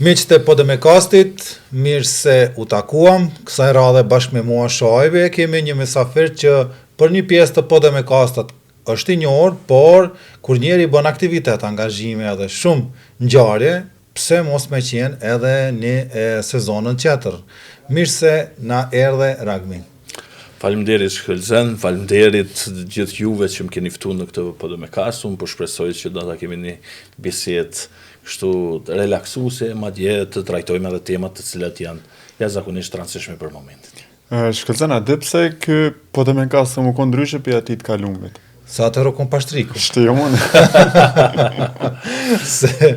Miqtë e Podemekastit, mirë se u takuam. Kësaj radhe bashkë me mua Shajbi e kemi një mysafir që për një pjesë të Podemekastit është i njohur, por kur njeri bën aktivitet, angazhime edhe shumë ngjarje, pse mos me qenë edhe një e, sezonën tjetër. Mirë se na erdhe Ragmi. Faleminderit Shkëlzen, faleminderit gjithë juve që më keni ftuar në këtë Podemekast. Unë po shpresoj që do ta kemi një bisedë kështu relaksuese, madje të trajtojmë edhe temat të cilat janë jashtëzakonisht të rëndësishme për momentin. Shkëlzen, a di pse ky Podemekast me kon ndryshe prej atij të kalumit? Se atëherë u kon Pashtriku. Shtë jo unë. Se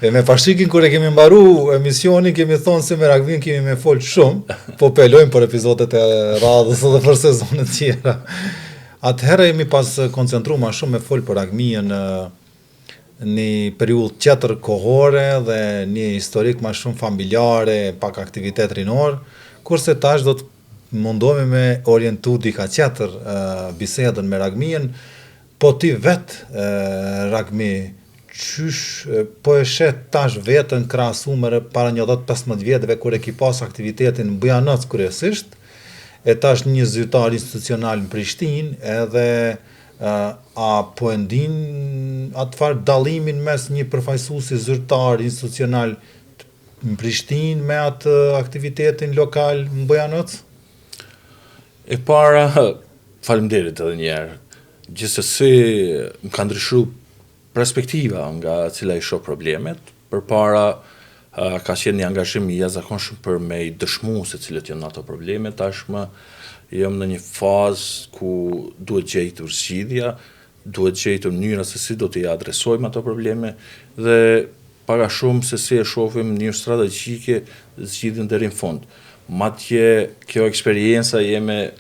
e me Pashtrikin kur e kemi mbaru emisionin kemi thonë se me Ragmin kemi me fol shumë, po pe lojmë për epizodet e radhës edhe për sezonet tjera. Atëherë jemi pas koncentru ma shumë me fol për Ragmin në një periudhë tjetër kohore dhe një historik ma shumë familjare, pak aktivitet rinor, kurse tash do të mundohemi me orientu dika tjetër bisedën me Ragmin, po ti vet Ragmi, qysh po e sheh tash veten krahasu me para një 10-15 vjetëve kur e ki pas aktivitetin në Bujanoc kryesisht, e tash një zyrtar institucional në Prishtinë, edhe a po e ndin atë farë dallimin mes një përfaqësuesi zyrtar institucional në Prishtinë me atë aktivitetin lokal në Bujanoc? E para, faleminderit edhe një herë. Gjithsesi më ka ndryshu perspektiva nga cila i shoh problemet. Përpara ka qenë një angazhim i jashtëzakonshëm për me i dëshmu se cilët janë ato probleme. Tashmë jam në një fazë ku duhet gjetur zgjidhja, duhet gjetur mënyra se si do t'i adresojmë ato probleme dhe pak a shumë se si e shohim në mënyrë strategjike zgjidhjen deri në fund. Madje kjo eksperienca jeme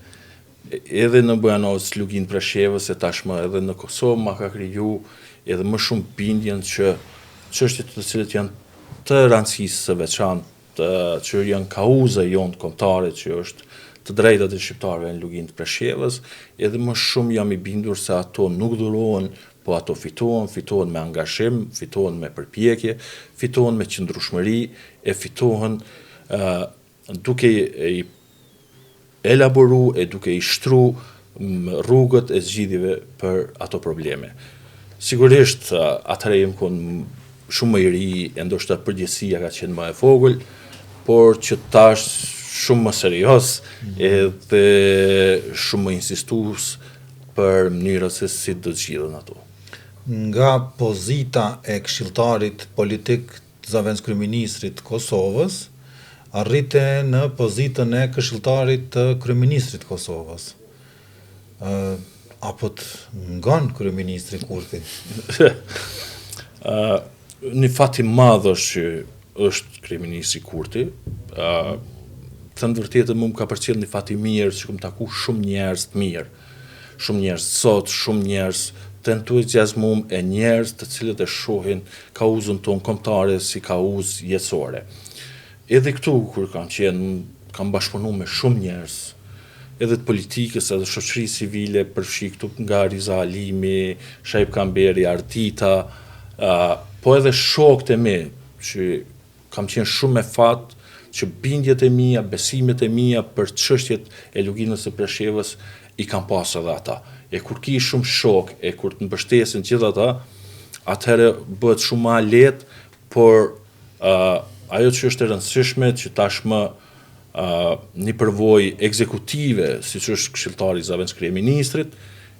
edhe në Bujanoc, Luginë Preshevës e tashmë edhe në Kosovë ma ka kriju edhe më shumë bindjen që çështjet të cilët janë të rëndësisë së veçantë që janë kauza jonë kombëtare që është të drejtat e shqiptarëve në Luginë të Preshevës, edhe më shumë jam i bindur se ato nuk dhurohen, po ato fitohen, fitohen me angazhim, fitohen me përpjekje, fitohen me qëndrueshmëri e fitohen duke i elaboru e duke i shtru rrugët e zgjidhjeve për ato probleme. Sigurisht, atëherë jem kon shumë më i ri, e ndoshta përgjegjësia ka qenë më e vogël, por që tash shumë më serioz edhe shumë më insistues për mënyrën se si do të zgjidhen ato. Nga pozita e këshilltarit politik zëvendëskryeministrit të Kosovës, arrite në pozitën e këshilltarit të kryeministrit të Kosovës. Ë a po të ngon kryeministri Kurti? Ë një fat i madh është që është kryeministri Kurti. Ë të thënë të vërtetën mu më ka përcjellë një fat i mirë që kam taku shumë njerëz të mirë. Shumë njerëz sot, shumë njerëz të entuziazmum e njerëz të cilët e shohin kauzën tonë kombëtare si kauzë jetësore. Edhe këtu kur kam qenë, kam bashkëpunu me shumë njerëz, edhe të politikës, edhe shoqërisë civile, përfshi këtu nga Riza Halimi, Shaip Kamberi, Ardita, po edhe shokët e mi që Kam qenë shumë me fat që bindjet e mia, besimet e mia për çështjet e Luginës së Preshevës i kanë pas edhe ata. E kur ki shumë shokë e kur të mbështesin gjithë ata, atëherë bëhet shumë ma lehtë, por uh, ajo që është e rëndësishme që tashmë uh, një përvojë ekzekutive, siç është këshilltari i zëvendëskryeministrit,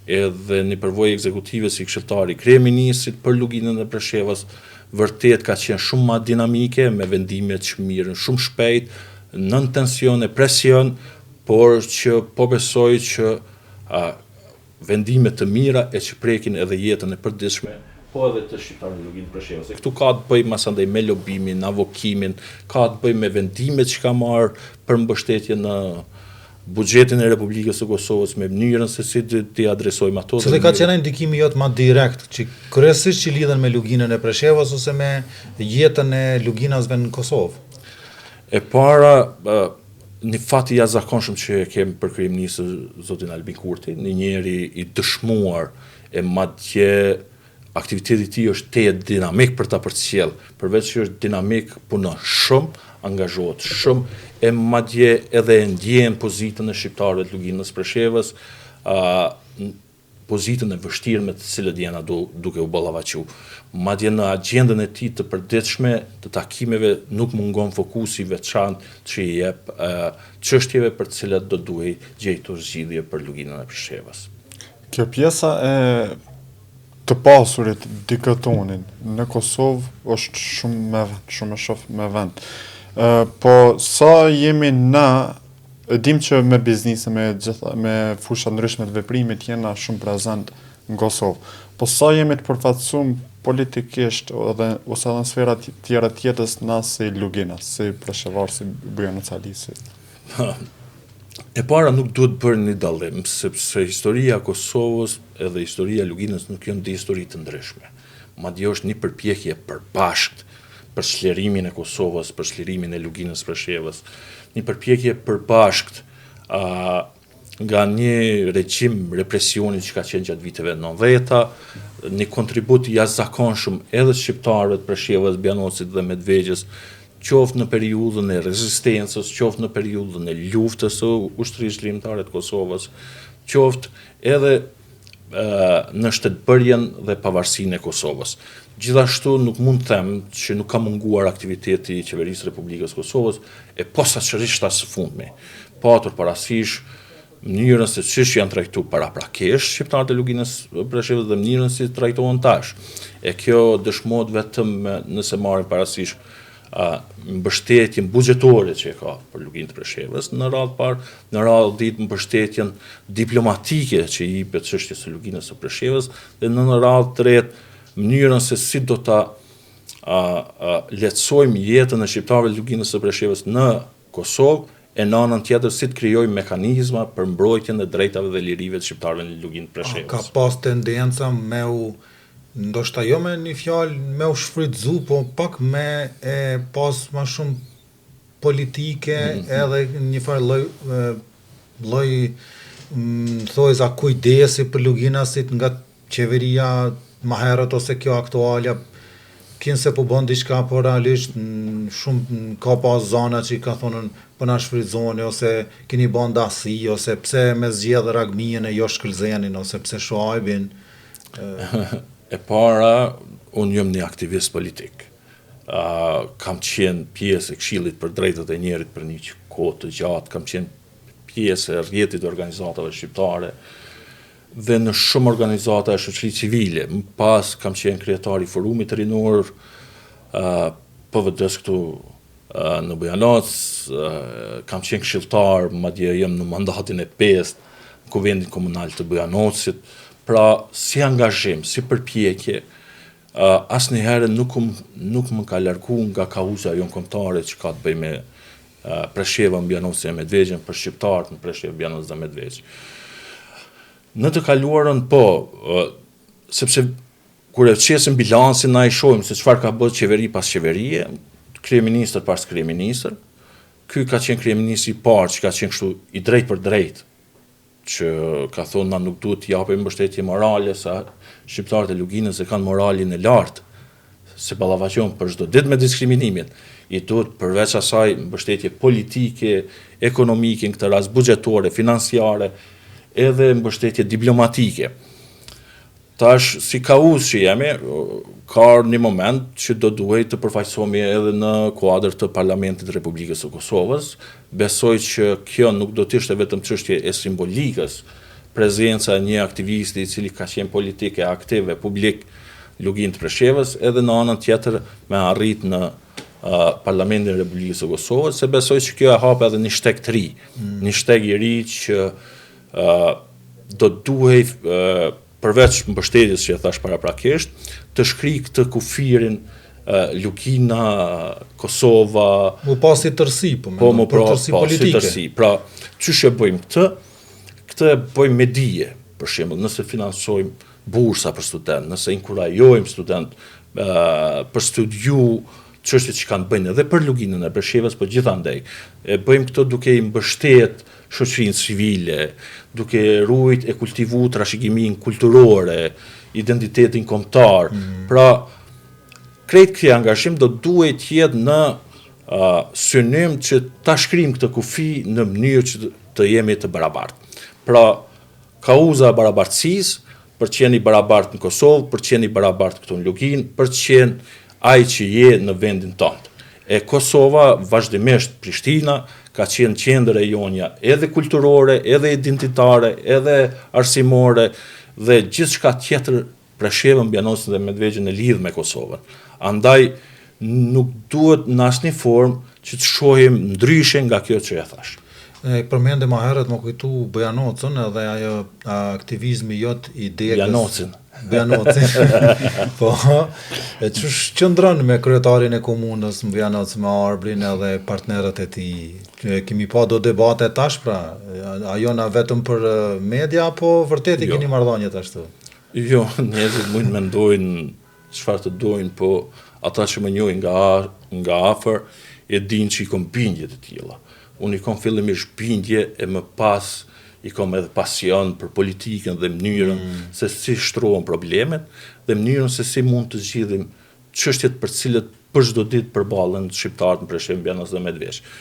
edhe një përvojë ekzekutive si këshilltar i kryeministrit për Luginën e Preshevës, vërtet ka qenë shumë ma dinamike, me vendime që mirren shumë shpejt, nën tension e presion, por që po besoj që a, vendime të mira e që prekin edhe jetën e përditshme, po edhe të shqiptarëve në Luginë të Preshevës. E këtu ka të bëjë masandej me lobimin, avokimin, ka të bëjë me vendimet që ka marrë për mbështetje në buxhetin e Republikës së Kosovës me mënyrën se si t'i adresojmë ato. Cili ka qenë ndikimi jot më direkt, që kryesisht që lidhen me Luginën e Preshevës ose me jetën e luginasve në Kosovë? E para, një fat i jashtëzakonshëm që e kem për kryeministër zotin Albin Kurti, një njeri i dëshmuar e madje. Aktiviteti i tij është tejet dinamik për ta përcjellë, përveç që është dinamik, punon shumë, angazhohet shumë, e madje edhe e ndjen pozitën e shqiptarëve të Luginës Preshevës, pozitën e vështirë me të cilët jena duke u ballafaqu. Madje në agjendën e tij të përditshme të takimeve nuk mungon fokusi i veçantë që i jep çështjeve për të cilat do duhej gjetur zgjidhje për Luginën e Preshevës. Kjo pjesa e të pasurit dikë tonin në Kosovë është shumë me vend, shumë e shoh me vend. Po sa jemi na e dim që me biznese, me gjitha, me fusha ndryshme të veprimit jena shumë prezent në Kosovë. Po sa jemi të përfaqësuar politikisht edhe ose edhe në sfera tjera të jetës na si Luginas, si Preshevar, si Bujanocali, si E para nuk duhet bërë një dallim, sepse historia e Kosovës edhe historia e Luginës nuk janë dy histori të ndryshme. Madje është një përpjekje e përbashkët për çlirimin e Kosovës, për çlirimin e Luginës Preshevës, një përpjekje e përbashkët nga një regjim represioni që ka qenë gjatë viteve 90-ta, një kontribut i jashtëzakonshëm edhe shqiptarëve të Preshevës, Bujanocit dhe Medvegjës qoftë në periudhën e rezistencës, qoftë në periudhën e luftës së Ushtrisë Çlirimtare të Kosovës, qoftë edhe në shtetbërjen dhe pavarësinë e Kosovës. Gjithashtu nuk mund të them që nuk ka munguar aktiviteti i Qeverisë së Republikës së Kosovës, e posaçërisht tash së fundmi, patur parasysh mënyrën se qysh janë trajtu paraprakisht shqiptarët e Luginës Preshevës dhe mënyrën si trajtohen tash. E kjo dëshmohet vetëm nëse marrim parasysh mbështetjen buxhetore që e ka për Luginë të Preshevës, në radhë parë, në radhë dytë mbështetjen diplomatike që i jepet çështjes së Luginës së Preshevës dhe në radhë tretë mënyrën se si do ta a, a, lehtësojmë jetën e shqiptarëve të Luginës së Preshevës në Kosovë e në anën tjetër si të krijojmë mekanizma për mbrojtjen e drejtave dhe lirive të shqiptarëve në Luginë të Preshevës. A ka pas tendenca me u, ndoshta jo me një fjalë me u shfrytëzu, po pak me e pas ma shumë politike edhe një farë lloj lloj në thojza kujdesi për luginasit nga qeveria ma herët ose kjo aktualja kinse po bon diçka po realisht shumë ka pas zana që i ka thonë po na shfrytëzoni ose keni ba ndasi ose pse me zgjedh Ragmijën e jo Shkëlzenin ose pse Shuajbin. E para, unë jam një aktivist politik. Kam qenë pjesë e Këshillit për Drejtat e Njerit për një kohë të gjatë, kam qenë pjesë e rrjetit të organizatave shqiptare dhe në shumë organizata e shoqërisë civile. Më pas kam qenë kryetar i forumit rinor PVD-s këtu në Bujanoc, kam qenë këshilltar, madje jam në mandatin e pestë në Kuvendin Komunal të Bujanocit. Pra, si angazhim, si përpjekje, asnjëherë nuk nuk më ka largu nga kauza jonë kombëtare që ka të bëjë me Preshevën, Bujanocin e Medvegjën, për shqiptarët në Preshevë, Bujanoc dhe Medvegjë. Në të kaluarën, po, sepse kur e qesim bilancin, na e shohim se çfarë ka bërë qeveri pas qeverie, kryeministër pas kryeministër, ky ka qenë kryeministri i parë që ka qenë kështu i drejtpërdrejtë, që ka thonë na nuk duhet të japim mbështetje morale se shqiptarët e Luginës e kanë moralin e lartë, se ballafaqohen për çdo ditë me diskriminimin. I duhet përveç asaj mbështetje politike, ekonomike, në këtë rast buxhetore, financiare, edhe mbështetje diplomatike. Tash, si kauzë që jemi, ka ardhur një moment që do duhej të përfaqësohemi edhe në kuadër të Parlamentit të Republikës së Kosovës. Besoj që kjo nuk do të ishte vetëm çështje e simbolikës, prezenca e një aktivisti i cili ka qenë politik e aktiv e publik në Luginë të Preshevës, edhe në anën tjetër me arrit në Parlamentin e Republikës së Kosovës, se besoj që kjo e hap edhe një shteg të ri, mm. një shteg i ri që do të duhej përveç mbështetjes që e thash paraprakisht, të shkrijë këtë kufirin Lugina, Kosova... Mu pa si tërsi, po, po më pra, tërsi po, politike. Si tërsi. Pra, qysh e bëjmë këtë? Këtë e bëjmë me dije, për shembull, nëse financojmë bursa për student, nëse inkurajojmë student për studiu çështje që kanë bëjnë edhe për Luginën e Preshevës, po gjithandej. E bëjmë këtë duke i mbështet shoqërinë civile, duke rujt e kultivu trashëgiminë kulturore, identitetin kombëtar. Mm. Pra, krejt ky angazhim do duhej të jetë në uh, synim që ta shkrijmë këtë kufi në mënyrë që të jemi të barabartë. Pra, kauza e barabartësisë, për të qenë i barabartë në Kosovë, për të qenë i barabartë këtu në Luginë, për të qenë ai që je në vendin tënd. E Kosova vazhdimisht Prishtina ka qenë qendër e jonja edhe kulturore, edhe identitare, edhe arsimore dhe gjithçka tjetër Preshevën, Bujanocin dhe Medvegjën e lidh me Kosovën. Andaj nuk duhet në asnjë formë që të shohim ndryshe nga kjo që e thashë. E përmende ma herët m'u kujtu Bujanocën edhe ajo aktivizmi jot i degës. Bujanocin. Bujanocin. po, e qysh qëndron me kryetarin e komunës në Bujanoc me Arbrin edhe partnerët e tij. E kemi pa do debate tash pra, a janë vetëm për media apo vërtet i jo. keni marrëdhëniet ashtu? Jo, njerëzit mund të mendojnë çfarë të dojnë, po ata që më njohin nga nga afër e dinë që i kom bindje të tilla. Unë i kom fillimisht bindje e më pas i kom edhe pasion për politikën dhe mënyrën mm. se si shtrohen problemet dhe mënyrën se si mund të zgjidhim çështjet për të cilët për çdo ditë përballen shqiptarët në Preshevë, Bujanoc dhe Medvegjë.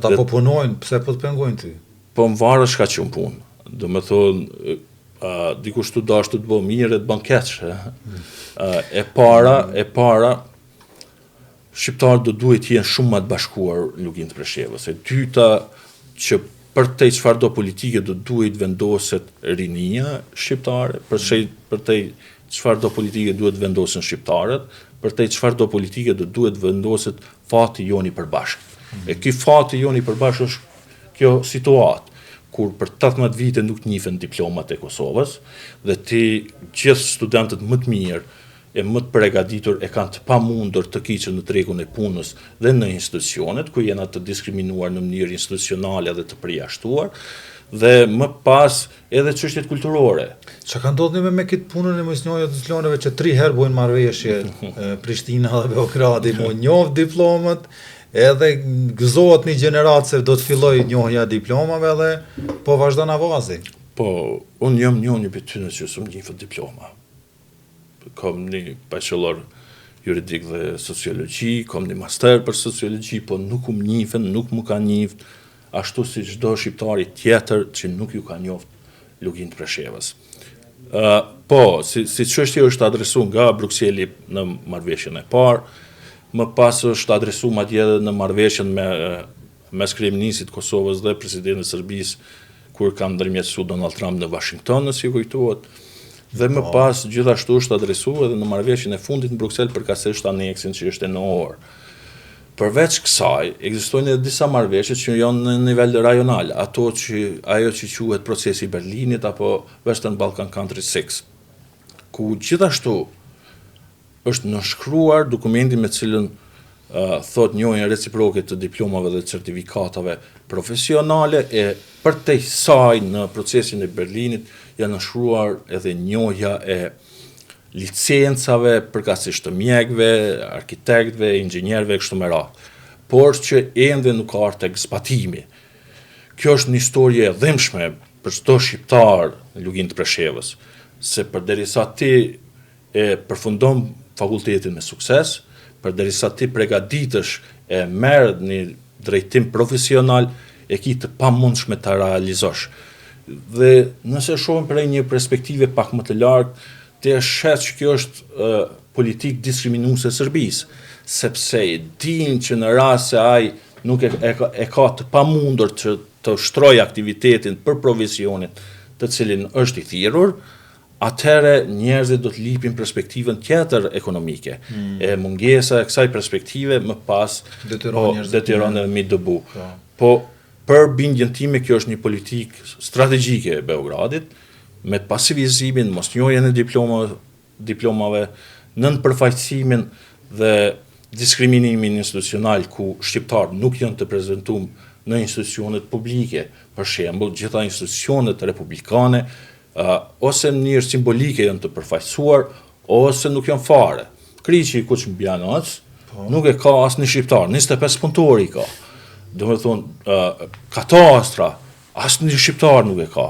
Ata po punojnë, pse po të pengojnë ty? Po më varet çka qun punë. Domethonë, uh, dikush tu dashtë të të bo mirë e të bën keq. Uh, e para, e para, shqiptarët do duhet të jenë shumë më të bashkuar në Luginë të Preshevës. E dyta, që përtej çfarëdo politike do duhet të vendoset rinia shqiptare, përtej përtej çfarëdo politike duhet të vendosen shqiptarët, përtej çfarëdo politike do duhet të vendoset fati jonë i përbashkët. E ky fati jonë i përbashkët është kjo situatë kur për 18 vite nuk njifen diplomat e Kosovës dhe ti gjithë studentët më të mirë e më të pregaditur e kanë të pamundur të kyçen në tregun e punës dhe në institucionet, ku jena të diskriminuar në mënyrë institucionale dhe të përjashtuar, dhe më pas edhe çështjet kulturore. Çka ka ndodhur me me këtë punën e mosnjohjes të diplomave që tri herë bojnë marrëveshje Prishtina dhe Beogradi m'u njoh diplomat, edhe gëzohet një gjeneratë se do të fillojë njohja e diplomave dhe po vazhdon avazi. Po, unë jam njoni prej tyne që s'më njifet diploma. Kam një bachelor juridik dhe sociologji, kam një master për sociologji, po nuk um njifen, nuk më ka njift, ashtu si çdo shqiptari tjetër që nuk ju ka njoft Luginë të Preshevës. Uh, po, si, si çështje është adresu nga Brukseli në marrëveshjen e parë, më pas është adresu madje edhe në marrëveshjen me mes kryeministrit të Kosovës dhe presidentit të Serbisë kur kanë ndërmjetësu Donald Trump në Washington, nëse ju kujtohet. Dhe më po. pas gjithashtu është adresu edhe në marrëveshjen e fundit në Bruksel përkatësisht aneksin që është në orë. Përveç kësaj, ekzistojnë edhe disa marrëveshje që janë në nivel rajonal, ato që ajo që quhet procesi i Berlinit apo Western Balkan Country 6, ku gjithashtu është nënshkruar dokumenti me cilën thotë njohjen reciproke të diplomave dhe certifikatave profesionale e përtej saj në procesin e Berlinit janë nënshkruar edhe njohja e licencave përkatësisht të mjekëve, arkitektëve, inxhinierëve e kështu me radhë, por që ende nuk ka ardhur tek zbatimi. Kjo është një histori e dhimbshme për çdo shqiptar në Luginë të Preshevës, se përderisa ti e përfundon fakultetin me sukses, përderisa ti pregaditesh e merr një drejtim profesional, e ki të pamundshme ta realizosh. Dhe nëse shohim prej një perspektive pak më të lartë, ti e sheh që kjo është politikë diskriminuese e Serbisë, sepse e dinë që në rast se ai nuk e, e, e ka të pamundur që të ushtrojë aktivitetin për profesionin të cilin është i thirrur, atëherë njerëzit do të lipin perspektivën tjetër ekonomike. Mm. E mungesa e kësaj perspektive më pas detyron po, njerëzit detyron edhe mi dëbu. Po. po për bindjen time kjo është një politikë strategjike e Beogradit me pasivizimin, mosnjohjen e diplomave, diplomave, nënpërfaqësimin dhe diskriminimin institucional ku shqiptarët nuk janë të prezentum në institucionet publike. Për shembull, gjitha institucionet republikane ose në mënyrë simbolike janë të përfaqësuar, ose nuk janë fare. Kryqi i Kuq në Bujanoc, po. nuk e ka asnjë shqiptar, 25 punëtorë i ka. Domethonë, katastra, asnjë shqiptar nuk e ka.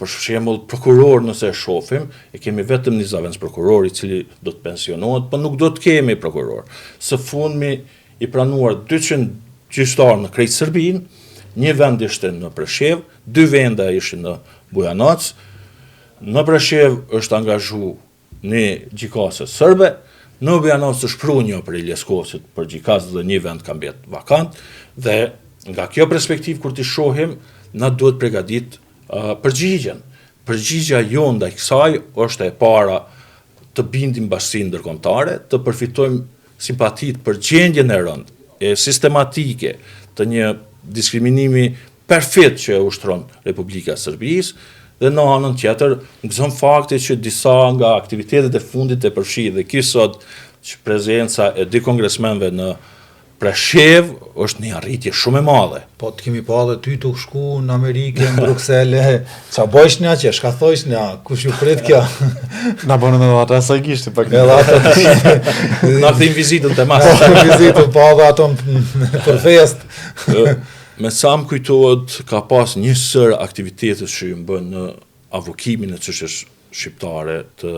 Për shembull, prokuror nëse e shohim, e kemi vetëm një zëvendësprokuror i cili do të pensionohet, po nuk do të kemi prokuror. Së fundmi i pranuar 200 gjyqtarë në krejt Serbinë, një vend ishte në Preshevë, dy vende ishin në Bujanoc. Në Preshevë është angazhu një gjykatëse sërbe, në Bujanoc është pru një prej Leskovcit për gjykatës dhe një vend ka mbet vakant, dhe nga kjo perspektivë kur t'i shohim, na duhet pregadit uh, përgjigjen. Përgjigja jonë ndaj kësaj është e para të bindim bashkësinë ndërkombëtare, të përfitojmë simpatitë për gjendjen e rëndë e sistematike të një diskriminimi perfid që e ushtron Republika e Serbisë dhe në anën tjetër më gëzon fakti që disa nga aktivitetet e fundit e përfshi dhe ky sot që prezenca e dy kongresmenëve në Preshevë është një arritje shumë e madhe. Po të kemi pa edhe ty tu shku në Amerikë, në Bruksel, ça bojsh një atje, shka thojsh një, kush ju prit kjo? Na bënë edhe atë asaj gishti pak. Edhe atë. Na thim vizitën të mas. Po vizitën, po edhe ato për fest. Me sa më kujtohet, ka pas një sërë aktivitetesh që janë bërë në avokimin e çështjes shqiptare të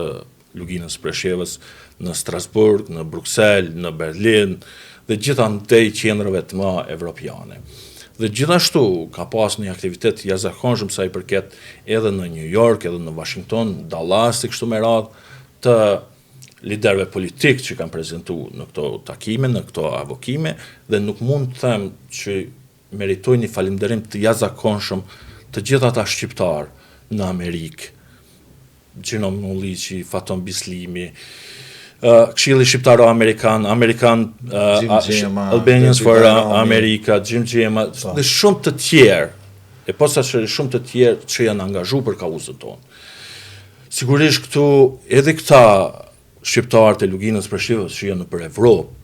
Luginës Preshevës në Strasburg, në Bruksel, në Berlin dhe gjithandej qendrave të mëdha evropiane. Dhe gjithashtu ka pas një aktivitet të jashtëzakonshëm sa i përket edhe në New York, edhe në Washington, Dallas e kështu me radhë të liderëve politik që kanë prezentu në këto takime, në këto avokime dhe nuk mund të them që meritojnë një falënderim të jashtëzakonshëm të gjithë ata shqiptarë në Amerikë, Gjino Mulliqi, Faton Bislimi, Këshilli Shqiptaro-Amerikan, Amerikan Albanians for America, Jim Xhema po. dhe shumë të tjerë, e posaçërisht shumë të tjerë që janë angazhu për kauzën tonë. Sigurisht këtu edhe këta shqiptarët e Luginës Preshevës që janë nëpër Evropë,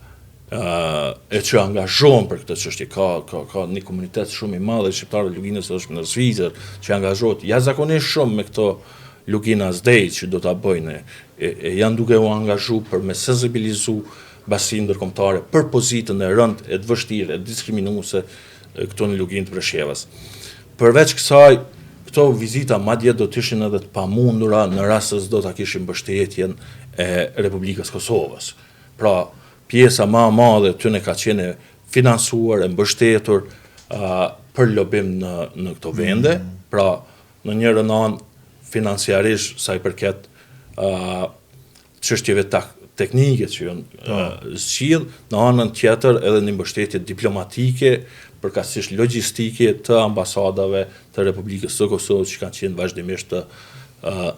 e që angazhohen për këtë çështje, ka ka ka një komunitet shumë i madh e shqiptarëve të Luginës është në Zvicër, që angazhohet jashtëzakonisht shumë me këto Luginas Day që do ta bëjnë e, e janë duke u angazhu për me sensibilizu bashkësinë ndërkombëtare për pozitën e rëndë e të vështirë e diskriminuese këtu në Luginë të Preshevës. Përveç kësaj, këto vizita madje do të ishin edhe të pamundura në rast se s'do ta kishim mbështetjen e Republikës së Kosovës. Pra, pjesa më e madhe e tyne ka qenë e financuar, e mbështetur për lobim në në këto vende, mm. pra në njërën anë financiarisht sa i përket çështjeve teknike që janë po. zgjidh, në anën tjetër edhe një mbështetje diplomatike, përkatësisht logjistike të ambasadave të Republikës së Kosovës që kanë qenë vazhdimisht të uh,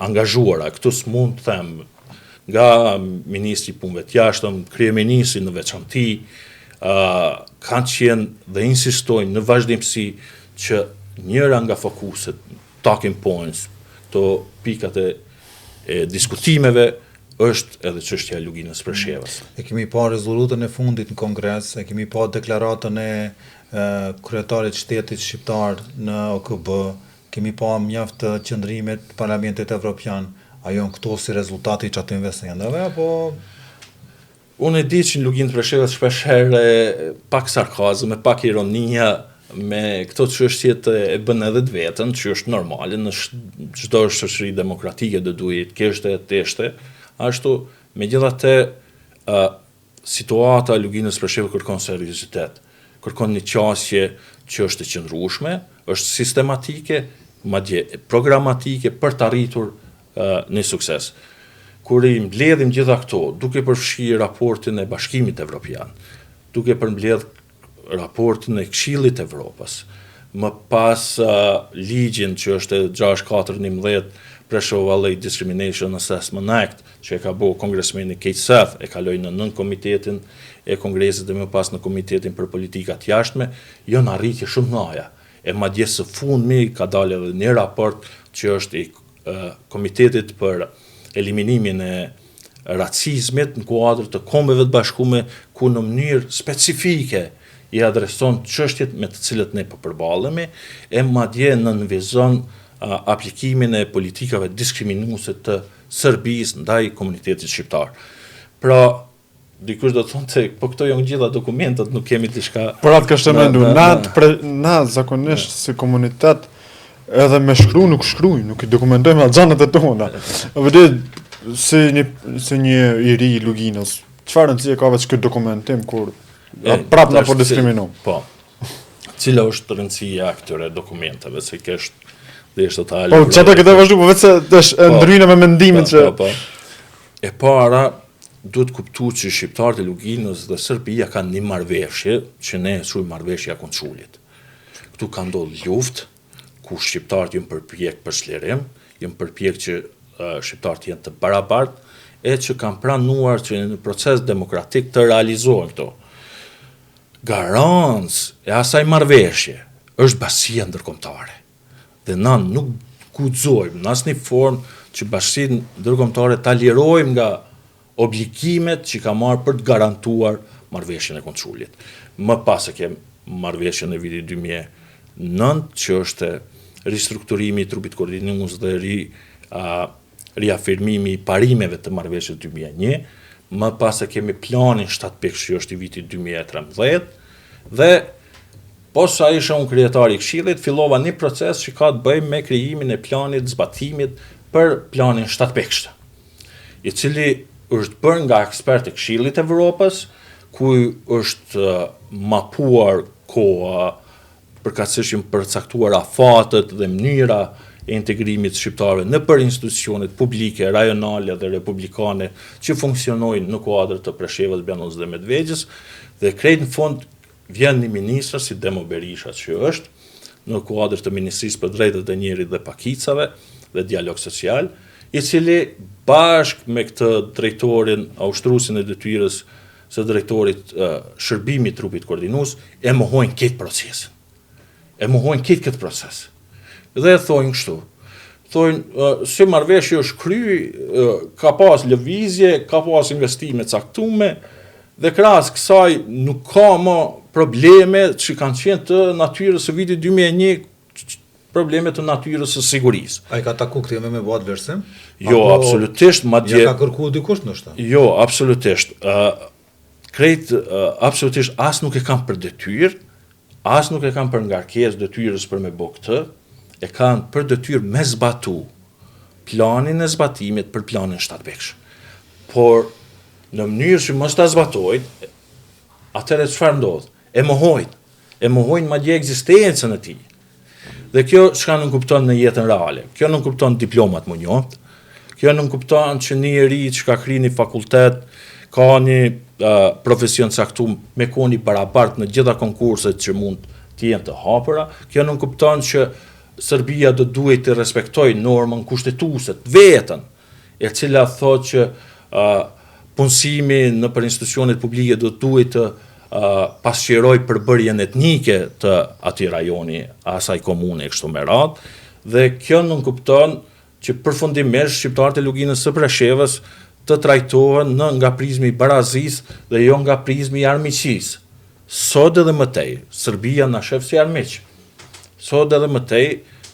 angazhuara. Këtu s'mund të them nga ministri i punëve të jashtëm, kryeministri në veçanti, uh, kanë qenë dhe insistojnë në vazhdimësi që njëra nga fokuset, talking points, këto pikat e e diskutimeve është edhe çështja e Luginës Preshevës. E kemi pa rezolutën e fundit në Kongres, e kemi pa deklaratën e, e kryetarit shtetit shqiptar në OKB, kemi pa mjaft qëndrime të Parlamentit Evropian. A janë këto si rezultati i qatyne sendeve apo Unë e di që në Luginë të Preshevës shpesh herë pak sarkazëm e pak ironia me këto çështje të e bën edhe të vetën, që është normale në çdo shoqëri demokratike do duhej të kishte të ishte, ashtu megjithatë ë situata e Luginës së Preshevës kërkon seriozitet, kërkon një qasje që është e qëndrueshme, është sistematike, madje programatike për të arritur një sukses. Kur i mbledhim gjitha këto, duke përfshirë raportin e Bashkimit Evropian, duke përmbledh raportin e Këshillit të Evropës, më pas ligjin që është 6411 Preševo Valley Discrimination Assessment Act, që e ka bo kongresmeni Keith Seth, e kaloi në nënkomitetin e kongresit dhe më pas në komitetin për politikat jashtme, janë arritje shumë të mëdha. E madje së fundmi ka dalë edhe një raport që është i Komitetit për eliminimin e racizmit në kuadër të Kombeve të Bashkume, ku në mënyrë specifike i adreson çështjet me të cilët ne po përballemi, e madje nënvizon aplikimin e politikave diskriminuese të Serbisë ndaj komunitetit shqiptar. Pra, Dikush do të thotë, po këto janë gjitha dokumentat, nuk kemi diçka. Por atë kështë mendu, na, pre, na zakonisht si komunitet. Edhe me shkru nuk shkrujmë, nuk i dokumentojmë atë gjanat e tona. Vërtet si një si një i ri i Luginës, çfarë rëndësie ka veç këtë dokumentim kur e, prap na po diskriminon. Po. Cila është rëndësia e këtyre dokumenteve, se kesh dhe është total. Po çfarë do këtë vazhdu, po vetë se tash po, ndryna me mendimin po, që po, po. E para duhet kuptu që shqiptarët e Luginës dhe Serbia kanë një marrëveshje që ne e quajmë marrëveshja e Konçulit. Këtu ka ndodhur luftë ku shqiptarët janë përpjek për çlirim, janë përpjek që shqiptarët të jenë të barabartë e që kanë pranuar që në proces demokratik të realizohen këto. Garancë e asaj marrëveshje është bashkësia ndërkombëtare. Dhe na nuk guxojmë në asnjë formë që bashkësinë ndërkombëtare ta lirojmë nga obligimet që ka marrë për të garantuar marrëveshjen e Konçulit. Më pas e kem marrëveshjen e vitit 2009, që është ristrukturimi i trupit koordinues dhe ri, a, riafirmimi i parimeve të marrëveshjes 2001, më pas e kemi planin 7 pikësh që është i vitit 2013 dhe posa isha unë kryetar i këshillit, fillova një proces që ka të bëjë me krijimin e planit të zbatimit për planin 7 pikësh. I cili është bërë nga ekspertë e Këshillit të Evropës, ku është mapuar koha, përkatësisht janë përcaktuar afatet dhe mënyra e integrimit të shqiptarëve nëpër institucionet publike, rajonale dhe republikane që funksionojnë në kuadër të Preshevës, Bujanocit dhe Medvegjës, dhe krejt në fund vjen një ministër si Demo Berisha që është në kuadër të Ministrisë për Drejtat e Njerit dhe Pakicave dhe Dialog Social, i cili bashkë me këtë drejtorin, ushtruesin e detyrës së drejtorit shërbimit trupit koordinues, e mohojnë këtë procesin. E mohojnë këtë këtë proces. Dhe e thojnë kështu. Thojnë, si marrëveshje është kry, ka pas lëvizje, ka pas investime caktume, dhe krahas kësaj nuk ka më probleme që kanë qenë të natyrës së vitit 2001, probleme të natyrës së sigurisë. A i ka taku këtë me me bo atë vlerësim? Jo, Apo absolutisht, madje... Ja ka kërku dikush ndoshta? Jo, absolutisht. Uh, krejt, uh, absolutisht, as nuk e kam për detyrë, as nuk e kam për ngarkesë detyrës për me bo këtë, e kanë për detyrë me zbatu planin e zbatimit për planin 7 pikësh. Por, në mënyrë që mos ta zbatojnë, atëherë çfarë ndodh? E mohojnë. E mohojnë madje ekzistencën e tij. Dhe kjo çka nënkupton në jetën reale? Kjo nënkupton diplomat m'u njoft. Kjo nënkupton që një i ri që ka kry një fakultet, ka një uh, profesion caktum me kon i barabart në gjitha konkurset që mund të jenë të hapura. Kjo nënkupton që Serbia do duhej të respektojë normën kushtetuese të vetën, e cila thotë që uh, punësimi nëpër institucionet publike do duhej të uh, pasqyrojë përbërjen etnike të atij rajoni, asaj komune e kështu me radhë, dhe kjo nënkupton që përfundimisht shqiptarët e Luginës së Preshevës të trajtohen në nga prizmi i barazisë dhe jo nga prizmi i armiqësisë. Sot edhe më tej, Serbia na shef si armiq. Sot edhe më tej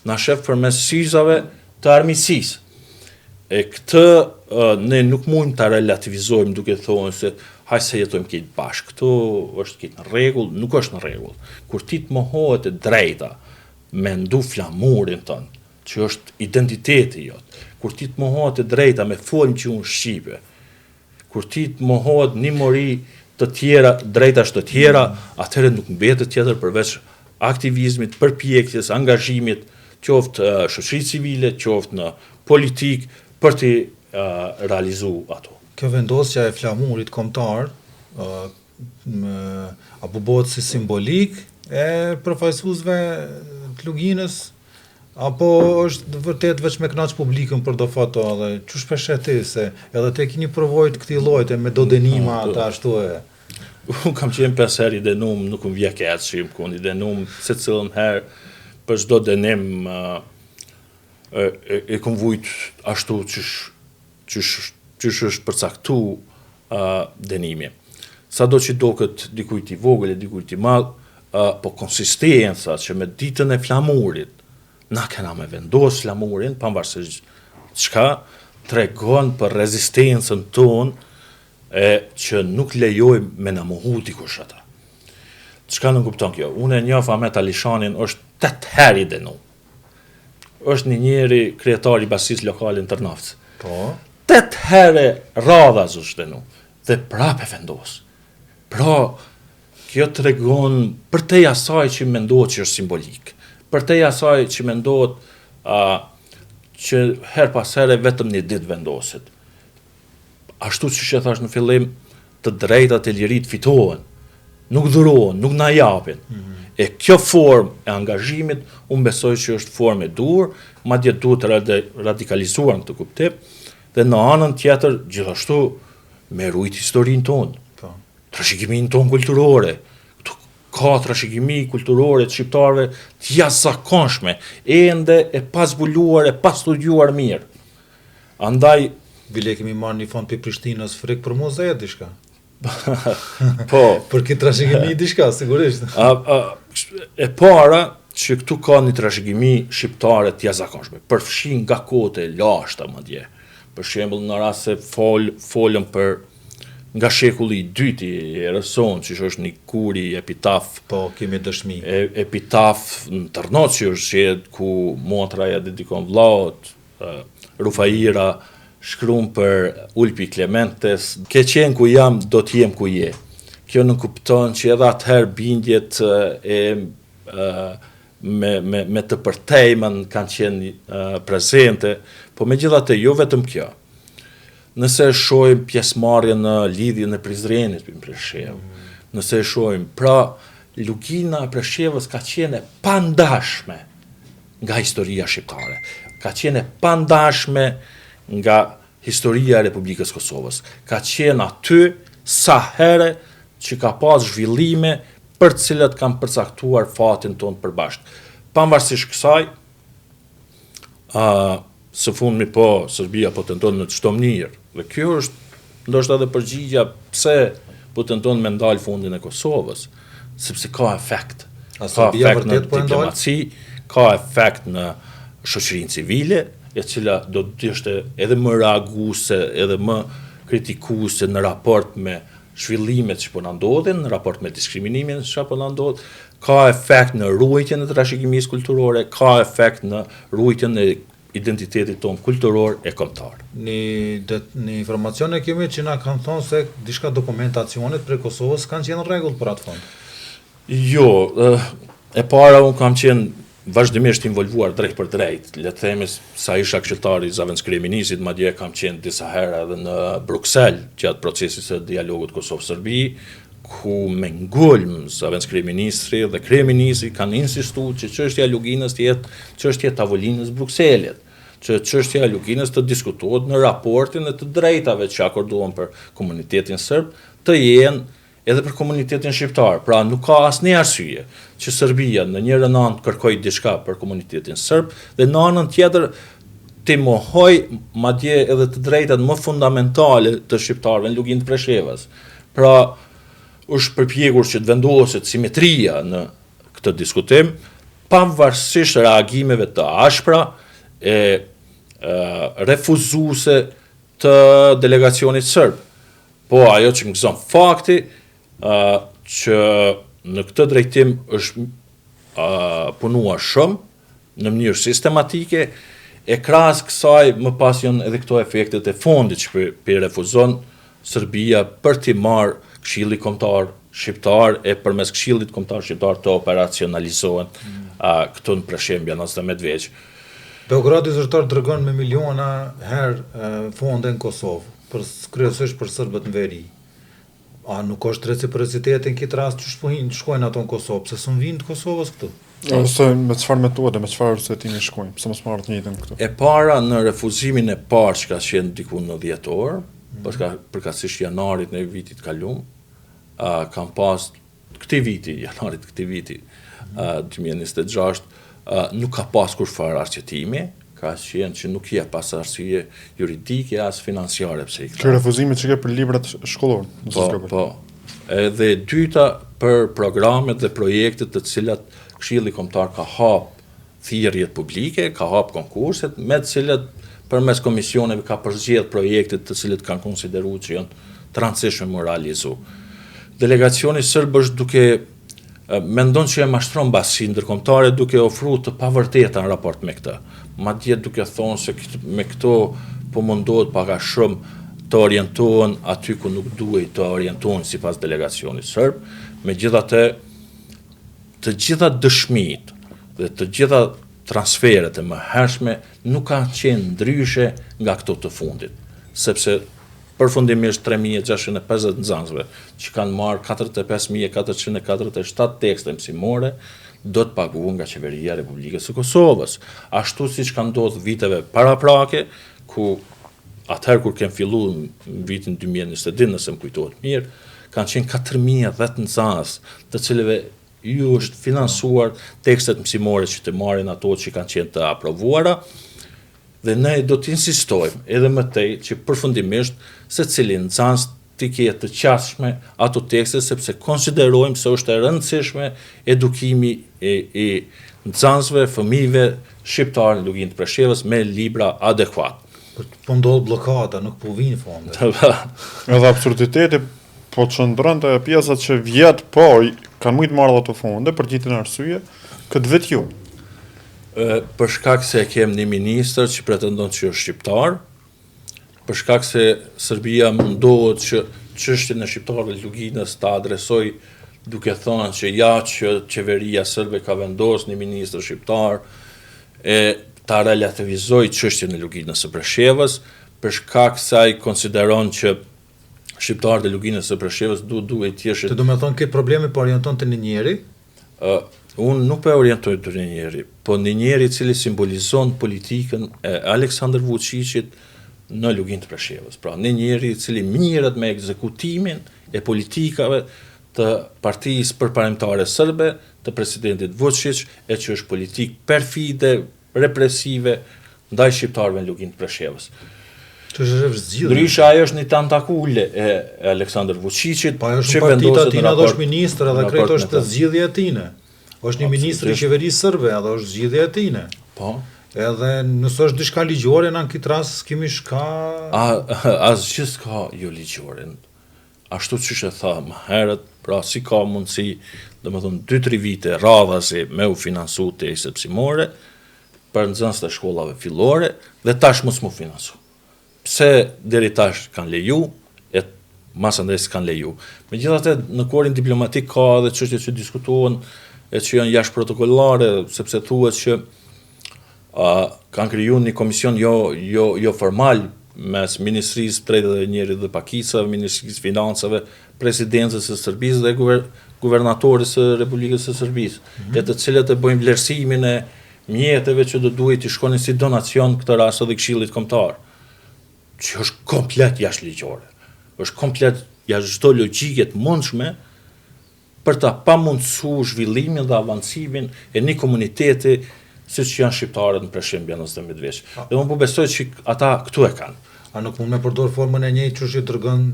na shef përmes syzave të armiqësisë. E këtë ne nuk mund ta relativizojmë duke thonë se hajt se jetojmë krejt bashkë, këtu është krejt në rregull, nuk është në rregull. Kur ti të mohohet e drejta me ndu flamurin tënd, që është identiteti jot, kur ti të mohohet e drejta me fol në gjuhën shqipe, Kur ti të mohohet një mori të tjera, drejtash të tjera, atëherë nuk mbetet tjetër përveç aktivizmit, përpjekjes, angazhimit, qoftë shoqëri civile, qoftë në politikë, për t'i realizu ato. Kjo vendosja e flamurit kombëtar, a po bëhet si simbolikë e përfaqësuesve të Luginës, Apo është vërtet veç me kënaq publikun për do foto edhe qysh pe sheh ti se edhe ti ke një përvojë të këtij lloji me do dënima po, ata ashtu e. Unë kam qenë pesë herë i dënum, nuk më vjen keq që jam kon i dënum, secilën herë për çdo dënim e, e, e kom vujt ashtu qysh qysh qysh është përcaktu uh, dënimi. Sado që doket dikujt i vogël e dikujt i madh, uh, po konsistenca që me ditën e flamurit, na kena me vendos flamurin, pavarësisht çka, tregon për rezistencën tonë e që nuk lejojmë me na mohu dikush ata. Çka nënkupton kjo? Unë e njoh Ahmet Alishanin është 8 herë i dënu. Është një njeri kryetar i bashkësisë lokale në Tërnavc. Po. Tetë herë radhaz është dënu dhe prapë e vendos. Pra, kjo tregon përtej asaj që mendohet që është simbolik, përtej asaj që mendohet a, që herë pas here vetëm një ditë vendoset. Ashtu siç e thash në fillim, të drejtat e liritë fitohen, nuk dhurohen, nuk na japin. Mm -hmm. E kjo formë e angazhimit, unë besoj që është formë e duhur, madje duhet radikalizuar në këtë kuptim, dhe në anën tjetër, gjithashtu, me rujt historinë tonë, po. trashëgiminë tonë kulturore, këtu ka trashëgimi kulturore të shqiptarëve të jashtëzakonshme, ende e pazbuluar, e pastudiuar mirë. Andaj Bile kemi marrë një fond prej Prishtinës frikë për muze diçka. po. Për këtë trashëgimi diçka, sigurisht. A, a, e para që këtu ka një trashëgimi shqiptare të jashtëzakonshme, përfshi nga kohët e lashta madje. Për shembull, në rast se fol folëm për nga shekulli i dytë i erës sonë, që është një guri epitaf. Po, kemi dëshmi. E, epitaf në Tërnoc që është gjetë ku motra ja dedikon vllaut, Rufaira shkruan për Ulpi Clementes, Ke qenë ku jam, do të jem ku je. Kjo nënkupton që edhe atëherë bindjet e me me me të përtejmen kanë qenë prezente, po megjithatë jo vetëm kjo. Nëse e shohim pjesëmarrjen në Lidhjen e Prizrenit në Preshevë, nëse e shohim, pra Lugina e Preshevës ka qenë e pandashme nga historia shqiptare. Ka qenë e pandashme nga historia e Republikës Kosovës. Ka qenë aty sa herë që ka pas zhvillime për të cilat kanë përcaktuar fatin tonë të përbashkët. Pavarësisht kësaj, a, së fundmi po, Serbia po tenton në çdo mënyrë. Dhe kjo është ndoshta edhe përgjigja pse po tenton me ndal fondin e Kosovës, sepse ka efekt. A Ka Serbia efekt në vërtet po e ndal? diplomaci, ka efekt në shoqërinë civile, e cila do të ishte edhe më reaguese, edhe më kritikuese në raport me zhvillimet që po na ndodhin, në raport me diskriminimin që po na ndodh, ka efekt në ruajtjen e trashëgimisë kulturore, ka efekt në ruajtjen e identitetit tonë kulturor e kombëtar. Një, det, një informacion e kemi që na kanë thonë se diçka dokumentacionet prej Kosovës kanë qenë në rregull për atë fond. Jo, e para unë kam qenë vazhdimisht involvuar drejt për drejt, le të themi sa isha këshilltar i zëvendëskryeministrit, madje kam qenë disa herë edhe në Bruksel gjatë procesit të dialogut Kosovë-Serbi, ku me ngulm zëvendëskryeministri dhe kryeministri kanë insistuar që çështja e Luginës të jetë çështje e tavolinës Brukselit, që çështja e Luginës të diskutohet në raportin e të drejtave që akordohen për komunitetin serb, të jenë edhe për komunitetin shqiptar. Pra nuk ka asnjë arsye që Serbia në njërën anë të kërkojë diçka për komunitetin serb dhe në anën tjetër të mohoj madje edhe të drejtat më fundamentale të shqiptarëve në Luginë të Preshevës. Pra është përpjekur që të vendoset simetria në këtë diskutim, pavarësisht reagimeve të ashpra e, e refuzuese të delegacionit serb. Po ajo që më gëzon fakti ë që në këtë drejtim është punuar shumë në mënyrë sistematike e krahas kësaj më pas janë edhe këto efektet e fondit që po refuzon Serbia për t'i marrë Këshilli Kombëtar Shqiptar e përmes Këshillit Kombëtar Shqiptar të operacionalizohen mm. këtu në Preshevë, Bujanoc dhe Medvegjë. Beogradi zyrtar dërgon me miliona herë fonde në Kosovë. Për kryesisht për serbët në veri. A nuk është reciprociteti në këtë rast që po hinë, shkojnë ato në Kosovë, pse s'un vijnë të Kosovës këtu? Ose me çfarë metode, me çfarë arsyetimi shkojnë, pse mos marrë të njëjtën këtu? E para në refuzimin e parë që ka qenë diku në dhjetor, mm. përka, përkatësisht janarit në vitit kalum, uh, kam pas këtij viti, janarit të këtij viti, 2026, nuk ka pas kurrfarë arsyetimi, ka qenë që nuk jep as arsye juridike, as financiare pse i këta. Kjo refuzimi që ke për librat shkollor, nëse po, po. Edhe e dyta për programet dhe projektet të cilat Këshilli Kombëtar ka hap thirrjet publike, ka hap konkurset, me të cilat përmes komisioneve ka përzgjedh projektet të cilët kanë konsideruar që janë të rëndësishme me realizu. Delegacioni serb është duke mendon që e mashtron bashkësinë ndërkombëtare duke ofruar të pavërteta në raport me këtë. madje duke thonë se me këto po mundohet pak a shumë të orientohen aty ku nuk duhej të orientohen sipas delegacionit serb, megjithatë të gjitha dëshmitë dhe të gjitha transferet e mëhershme nuk kanë qenë ndryshe nga këto të fundit, sepse përfundimisht 3650 nxënësve që kanë marrë 45447 tekste mësimore do të paguhen nga Qeveria e Republikës së Kosovës, ashtu siç ka ndodhur viteve paraprake, ku atëherë kur kem fillu në vitin 2022, nëse më kujtohet mirë, kanë qenë 4010 nxënës, të cilëve ju është finansuar tekstet mësimore që të marrin ato që kanë qenë të aprovuara, dhe ne do të insistojmë edhe më tej që përfundimisht secili nxënës t'i ketë të qasshme ato tekste sepse konsiderojmë se është e rëndësishme edukimi i, i nxënësve, fëmijëve shqiptarë në Luginë të Preshevës me libra adekuat. Po, po ndodh bllokada, nuk po vijnë fonde. Edhe absurditeti po qëndron te pjesa që vjet po kanë mujtë marrë ato fonde për të njëjtën arsye, këtë vit jo. Ë për shkak se e kem një ministër që pretendon që është shqiptar, për shkak se Serbia mundohet që çështjen e shqiptarëve të Luginës ta adresoj duke thënë që ja që qeveria serbe ka vendosur një ministër shqiptar e ta relativizoj çështjen e Luginës së Preshevës, për shkak se ai konsideron që shqiptarët e Luginës së Preshevës du duhej të ishin. Të do me thonë këtë problemi po orienton te një njeri? Uh, unë nuk po e orientoj te një njeri, po një njeri i cili simbolizon politikën e Aleksandr Vučićit në Luginë të Preshevës. Pra, një njeri i cili mirret me ekzekutimin e politikave të partisë përparimtare serbe të presidentit Vučić, e që është politikë perfide, represive ndaj shqiptarëve në Luginë të Preshevës. Që është është zgjidhje. Ndryshe ajo është një tentakule e Aleksandr Vučićit, Po ajo është në parti të atina dhe është ministër edhe krejt është zgjidhje e tine. Është një ministër i qeverisë serbe edhe është zgjidhje e tine. Po. Edhe nëse është diçka ligjore në këtë rast s'kemi shka A asgjë s'ka jo ligjore. Ashtu qysh e tha më herët, pra si ka mundësi, domethënë 2-3 vite radhazi me u finansu tekstet mësimore për nxënësit e shkollave fillore dhe tash mos mu finansu. Pse deri tash kanë leju, e masandej s'kanë leju. Megjithatë, në korin diplomatik ka edhe çështje që diskutohen e që janë jashtë protokollare, sepse thuhet që a, kanë kriju një komision jo, jo, jo formal mes Ministrisë Drejtave të Njeriut dhe Pakicave, Ministrisë Financave, Presidencës së Serbisë dhe guver, guvernatorit së Republikës së Serbisë, mm -hmm. e të cilët e bëjnë vlerësimin e mjeteve që do duhej të shkonin si donacion këtë rast edhe Këshillit Kombëtar, që është komplet jashtë ligjore. Është komplet jashtë çdo logjike të mundshme për ta pamundësu zhvillimin dhe avancimin e një komuniteti siç janë shqiptarët në Preshevë, Bujanoc dhe Medvegjë. Dhe unë po besoj që ata këtu e kanë. A nuk mund me përdor formën e njëjtë që që dërgën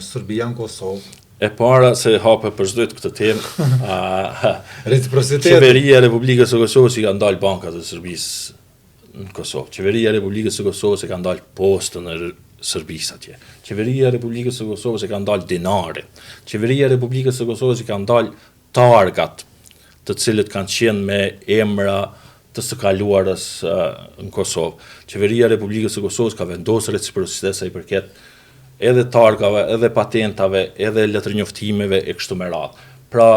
Serbia në Kosovë? E para se hape për zdyt këtë temë, a, Reciprocitet. Qeveria e Republikës së Kosovës i ka ndalë bankat e Serbisë në Kosovë. Qeveria e Republikës së Kosovës e ka ndalë postën e Serbisë atje. Qeveria e Republikës së Kosovës e ka ndalë dinarin. Qeveria e Republikës së Kosovës i ka ndalë targat, të cilët kanë qenë me emra të së kaluarës në Kosovë. Qeveria e Republikës së Kosovës ka vendosur reciprocitet sa i përket edhe targave, edhe patentave, edhe letërnjoftimeve e kështu me radhë. Pra,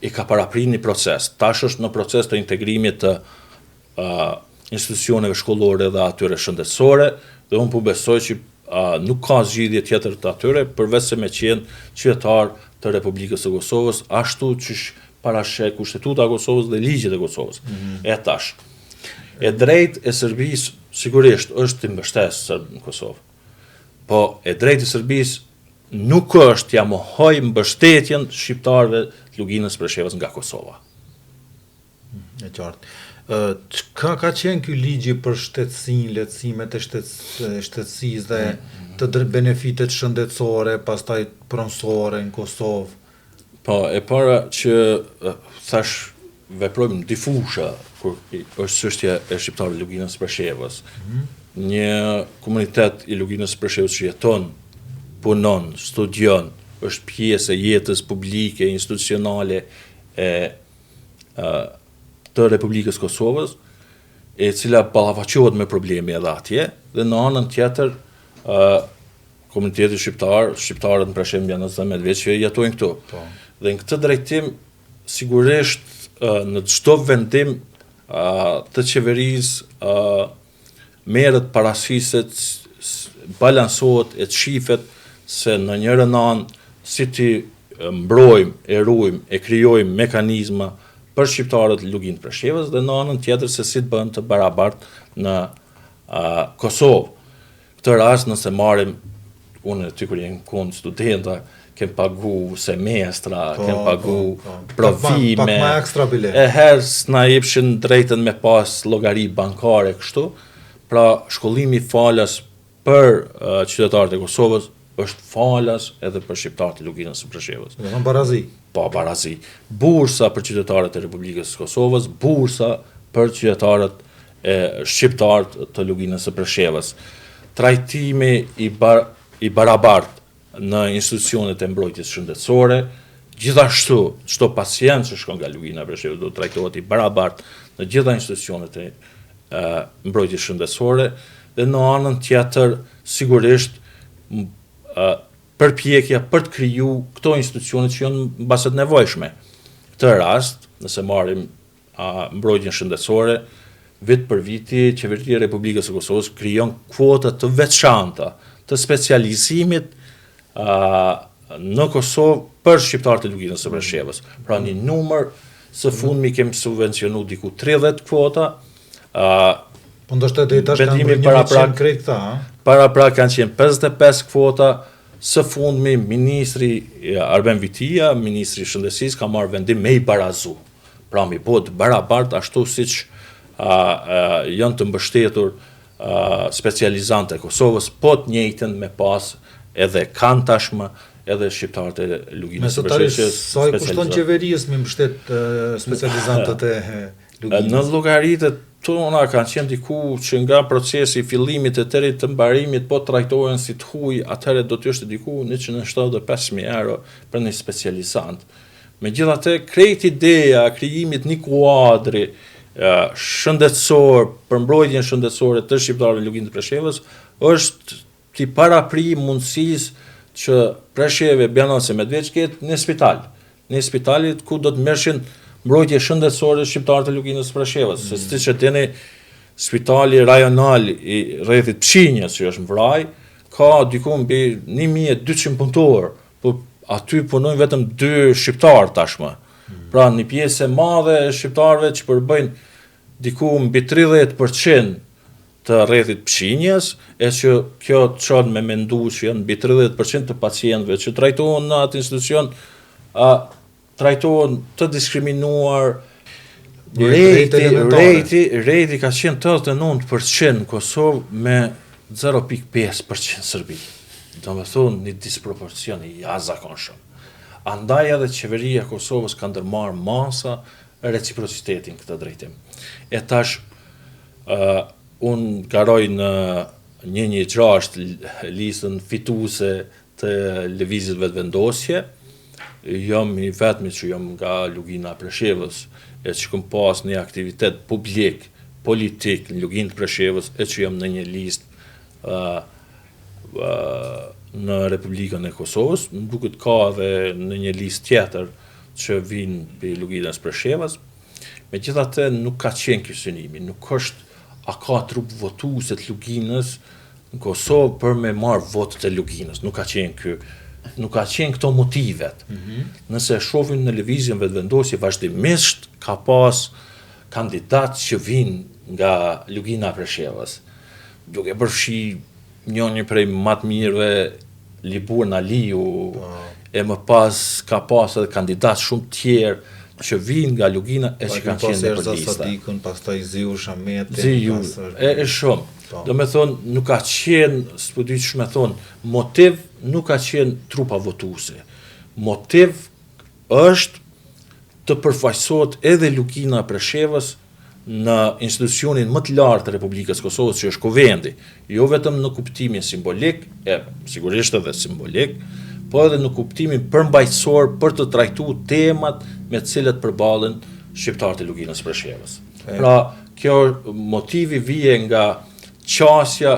i ka parapri një proces. Tash është në proces të integrimit të uh, institucioneve shkollore dhe atyre shëndetësore, dhe unë po besoj që uh, nuk ka zgjidhje tjetër të atyre, përveç se me qenë qytetar të Republikës së Kosovës, ashtu qysh parasheh Kushtetuta e Kosovës dhe ligjet e Kosovës. Mm -hmm. E tash, e drejtë e Serbisë sigurisht është të mbështesë serbët në Kosovë. Po e drejtë e Serbisë nuk është t'ja mohoj mbështetjen shqiptarëve të Luginës Preshevës nga Kosova. E qartë. Çka ka qenë ky ligji për shtetësinë, lehtësimet e shtetësisë dhe mm. të drejt benefitet shëndetësore, pastaj pronësore në Kosovë? Po, e para që thash veprojmë në dy fusha kur është çështja e shqiptarëve të Luginës së Preshevës. Mm -hmm. Një komunitet i Luginës së Preshevës që jeton, punon, studion, është pjesë e jetës publike, institucionale e të Republikës Kosovës, e cila ballafaqohet me probleme edhe atje, dhe në anën tjetër, ë komuniteti shqiptar, shqiptarët në Preshevë, Bujanoc dhe Medvegjë që jetojnë këtu. Po. Dhe në këtë drejtim, sigurisht në çdo vendim të qeverisë merret parasysh se balansohet e të shifet se në njërën anë si t'i mbrojmë, e ruajmë, e krijojmë mekanizma për shqiptarët Luginë të Preshevës dhe në anën tjetër se si të bëhen të barabartë në Kosovë. Këtë rast nëse marrim unë e ty kur jemi konë studenta, kem pagu semestra, po, kem pagu po, po. provime. Pak, pak ma ekstra bile. E herë s'na jepshin drejtën me pas llogari bankare kështu. Pra shkollimi falas për uh, qytetarët e Kosovës është falas edhe për shqiptarët e Luginës së Preshevës. Do të barazi. Po barazi. Bursa për qytetarët e Republikës së Kosovës, bursa për qytetarët e shqiptarët të Luginës së Preshevës. Trajtimi i, bar, i barabartë në institucionet e mbrojtjes shëndetësore, gjithashtu çdo pacient që shkon nga Lugina e Preshevës do të trajtohet i barabartë në gjitha institucionet e mbrojtjes shëndetësore dhe në anën tjetër sigurisht përpjekja për të kriju këto institucione që janë mbase të nevojshme. Këtë rast, nëse marrim a, mbrojtjen shëndetësore, vit për viti Qeveria e Republikës së Kosovës krijon kuota të veçanta të specializimit a, në Kosovë për shqiptarët e Luginës së Preshevës. Pra një numër së fundmi kemi subvencionu diku 30 kuota, a, Po ndoshta deri tash kanë bërë paraprak krejt këta, a? Paraprak kanë qenë 55 kuota, së fundmi ministri Arben Vitia, ministri i Shëndetësisë ka marrë vendim me i barazu. Pra me i bo të barabartë ashtu siç janë të mbështetur specializantët e Kosovës, po të njëjtën me pas edhe kanë tashmë edhe shqiptarët e Luginës së Preshevës. Sa i kushton qeverisë me mbështet specializantët e Luginës? Në llogaritë tona kanë qenë diku që nga procesi i fillimit e deri të mbarimit po trajtohen si të huaj, atëherë do të ishte diku 175.000 euro për një specializant. Megjithatë, krejt ideja e krijimit një kuadri shëndetësor për mbrojtjen shëndetësore të shqiptarëve në Luginë të Preshevës është t'i paraprijë mundësisë që Preshevë, Bujanoc e Medvegjë ketë një spital, një spitalit ku do të merrshin mbrojtje shëndetësore shqiptarët e Luginës së Preshevës, mm. se siç e dini spitali rajonal i rrethit Pçinjës që është në Vrajë, ka diku mbi 1200 punëtorë, Po aty punojnë vetëm dy shqiptarë tashmë. Mm. Pra një pjesë e madhe e shqiptarëve që përbëjnë diku mbi 30% të rrethit Pçinjës, e që kjo të çon me mendu që janë mbi 30% të pacientëve që trajtohen në atë institucion, a, trajtohen të diskriminuar, rejti, rejti, rejti ka qenë 89% në Kosovë me 0.5% Serbi. Domethonë një disproporcion i jashtëzakonshëm. Andaj edhe qeveria e Kosovës ka ndërmarrë masa reciprocitetin këtë drejtim. E tash, uh, unë garoj në 116 listën fituese të Lëvizjes Vetëvendosje, jam i vetmi që jam nga Lugina e Preshevës, e që kom pas një aktivitet publik, politik në Luginë të Preshevës, e që jam në një listë uh, uh, në Republikën e Kosovës, më duket ka edhe në një listë tjetër që vijnë prej Luginës Preshevës. Megjithatë nuk ka qenë ky synimi, nuk është a ka trupë votuese të Luginës në Kosovë për me marrë votat e Luginës. Nuk ka qenë ky, nuk ka qenë këto motivet. Mm -hmm. Nëse e shohim në lëvizjen Vetëvendosje vazhdimisht ka pas kandidat që vijnë nga Lugina e Preshevës, duke përfshi njëri prej më të mirëve Liburn Aliu, po. e më pas ka pas edhe kandidat shumë tjerë që vijnë nga Lugina e që kanë qenë nëpër lista. Sadikun, pastaj Ziu Shametin, Ziu, e, e shumë. Po. Domethonë, nuk ka qenë, s'po di qysh me thonë, motiv nuk ka qenë trupa votuese. Motiv është të përfaqësohet edhe Lugina e Preshevës në institucionin më të lartë të Republikës së Kosovës, që është Kuvendi, jo vetëm në kuptimin simbolik, e sigurisht edhe simbolik, po edhe në kuptimin përmbajtësor për të trajtuar temat me të cilat përballen shqiptarët e Luginës së Preshevës. Pra, Kjo motivi vije nga qasja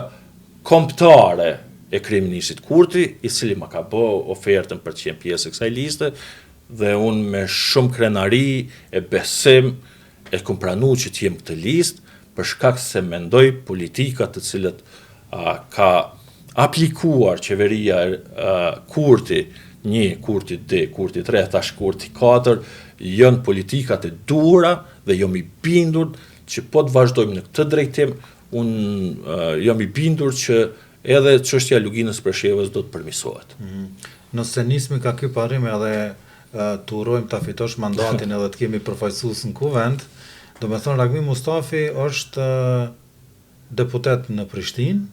kombëtare e kryeministrit Kurti, i cili ma ka bo ofertën për të qenë pjesë e kësaj liste dhe unë me shumë krenari e besim e kom pranu që të jem këtë listë, për shkak se mendoj politikat të cilët a, ka aplikuar qeveria a, Kurti 1, Kurti 2, Kurti 3, tash Kurti 4, janë politikat e duhura dhe jam i bindur që po të vazhdojmë në këtë drejtim, unë jam i bindur që edhe çështja e Luginës Preshevës do të përmirësohet. Mm. Nëse nismi ka ky parim edhe të urojmë ta fitosh mandatin edhe të kemi përfaqësues në kuvend, do me thonë Ragmi Mustafi është deputet në Prishtinë,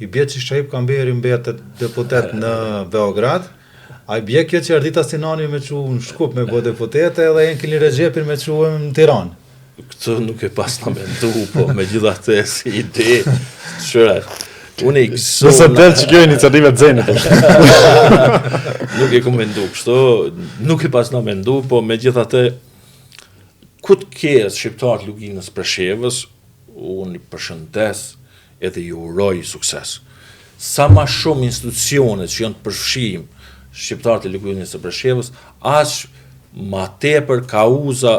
i bje që Shaip Kamberi mbetet deputet në Beograd, a i bje kjo që Ardita Sinani me çu në Shkup me bo deputete edhe Enkeli Rexhepin me çu në Tiranë. Këtë nuk e pasna mendu, po megjithatë si ide, qyre, unë i gëzona... Nëse del që kjo iniciative të zenit. nuk e kom mendu, kështu, nuk e pasna mendu, po megjithatë, ku të ketë shqiptarët Luginës Preshevës, unë i përshëndes edhe i uroj sukses. Sa ma shumë institucione që janë të përfshim shqiptarët e Luginës së Preshevës, aq ma tepër kauza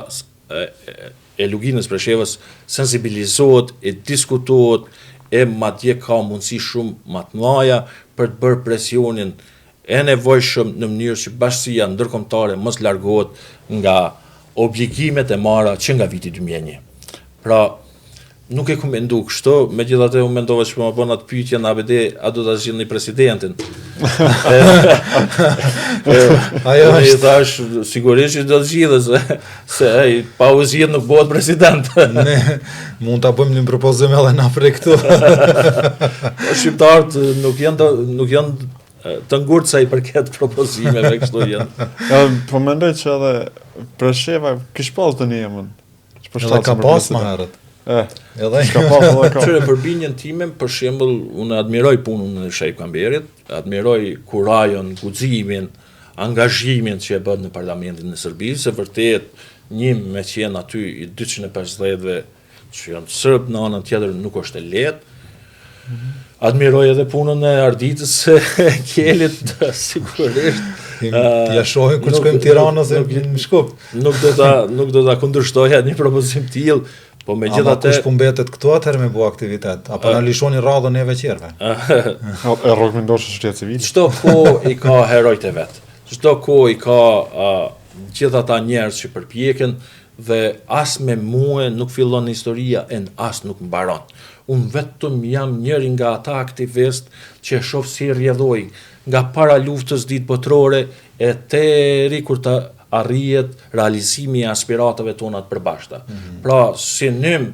e Luginës Preshevës sensibilizohet e diskutohet e madje ka mundësi shumë ma të mëdha për të bërë presionin e nevojshëm në mënyrë që bashkësia ndërkombëtare mos largohet nga obligimet e marra që nga viti 2001. Pra, nuk e kom mendu kështu, megjithatë unë mendova që po ma bën atë pyetje në ABD, a do ta zgjidhni presidentin? Ajo është i thash, sigurisht që do të zgjidhet se se ai pa u zgjidh nuk bëhet president. Ne mund ta bëjmë një propozim edhe na prej këtu. Po shqiptarët nuk janë nuk janë të ngurtë sa i përket propozimeve kështu janë. Po mendoj që edhe Presheva kish pas të një emën. Edhe ka pas më herët. Eh, edhe ka pas edhe ka. Qyre për bindjen time, për shembull, unë admiroj punën e Shaip Kamberit, admiroj kurajon, guximin, angazhimin që e bën në parlamentin e Serbisë, se vërtet një me qenë aty i 250-ve që janë sërb në anën tjetër nuk është e lehtë. Admiroj edhe punën e Arditës së Kelit, sigurisht. Ja shohim kur shkojmë në Tiranë ose në Shkup. Nuk do ta nuk do ta kundërshtoja një propozim të tillë, po megjithatë kush po mbetet këtu atëherë me bo aktivitet, apo na lishoni radhën neve tjerëve. E rrok me ndoshë shoqëria civile. Çdo kohë i ka herojt e vet. Çdo kohë i ka uh, gjithë ata njerëz që përpjeken Dhe as me mue nuk fillon historia e as nuk mbaron. Unë vetëm jam njëri nga ata aktivistë që e shoh si rrjedhojë nga para luftës dytë botërore e deri kur të arrihet realizimi i aspiratave tona të përbashkëta. Pra, synim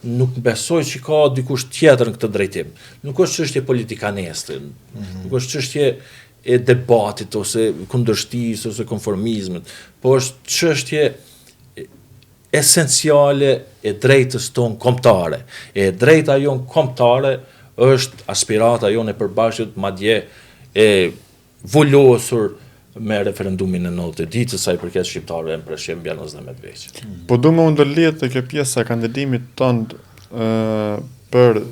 nuk besoj që ka dikush tjetër në këtë drejtim. Nuk është çështje politikaniste, nuk është çështje e debatit ose kundërshtisë ose konformizmit, po është çështje esenciale e drejtës tonë kombëtare. E drejta jonë kombëtare është aspirata jonë e përbashkët, madje e vulosur me referendumin e 92 sa i përket shqiptarëve në Preshevë, Bujanoc dhe Medvegjë. Po du me u ndërlidh te kjo pjesa e kandidimit tënd për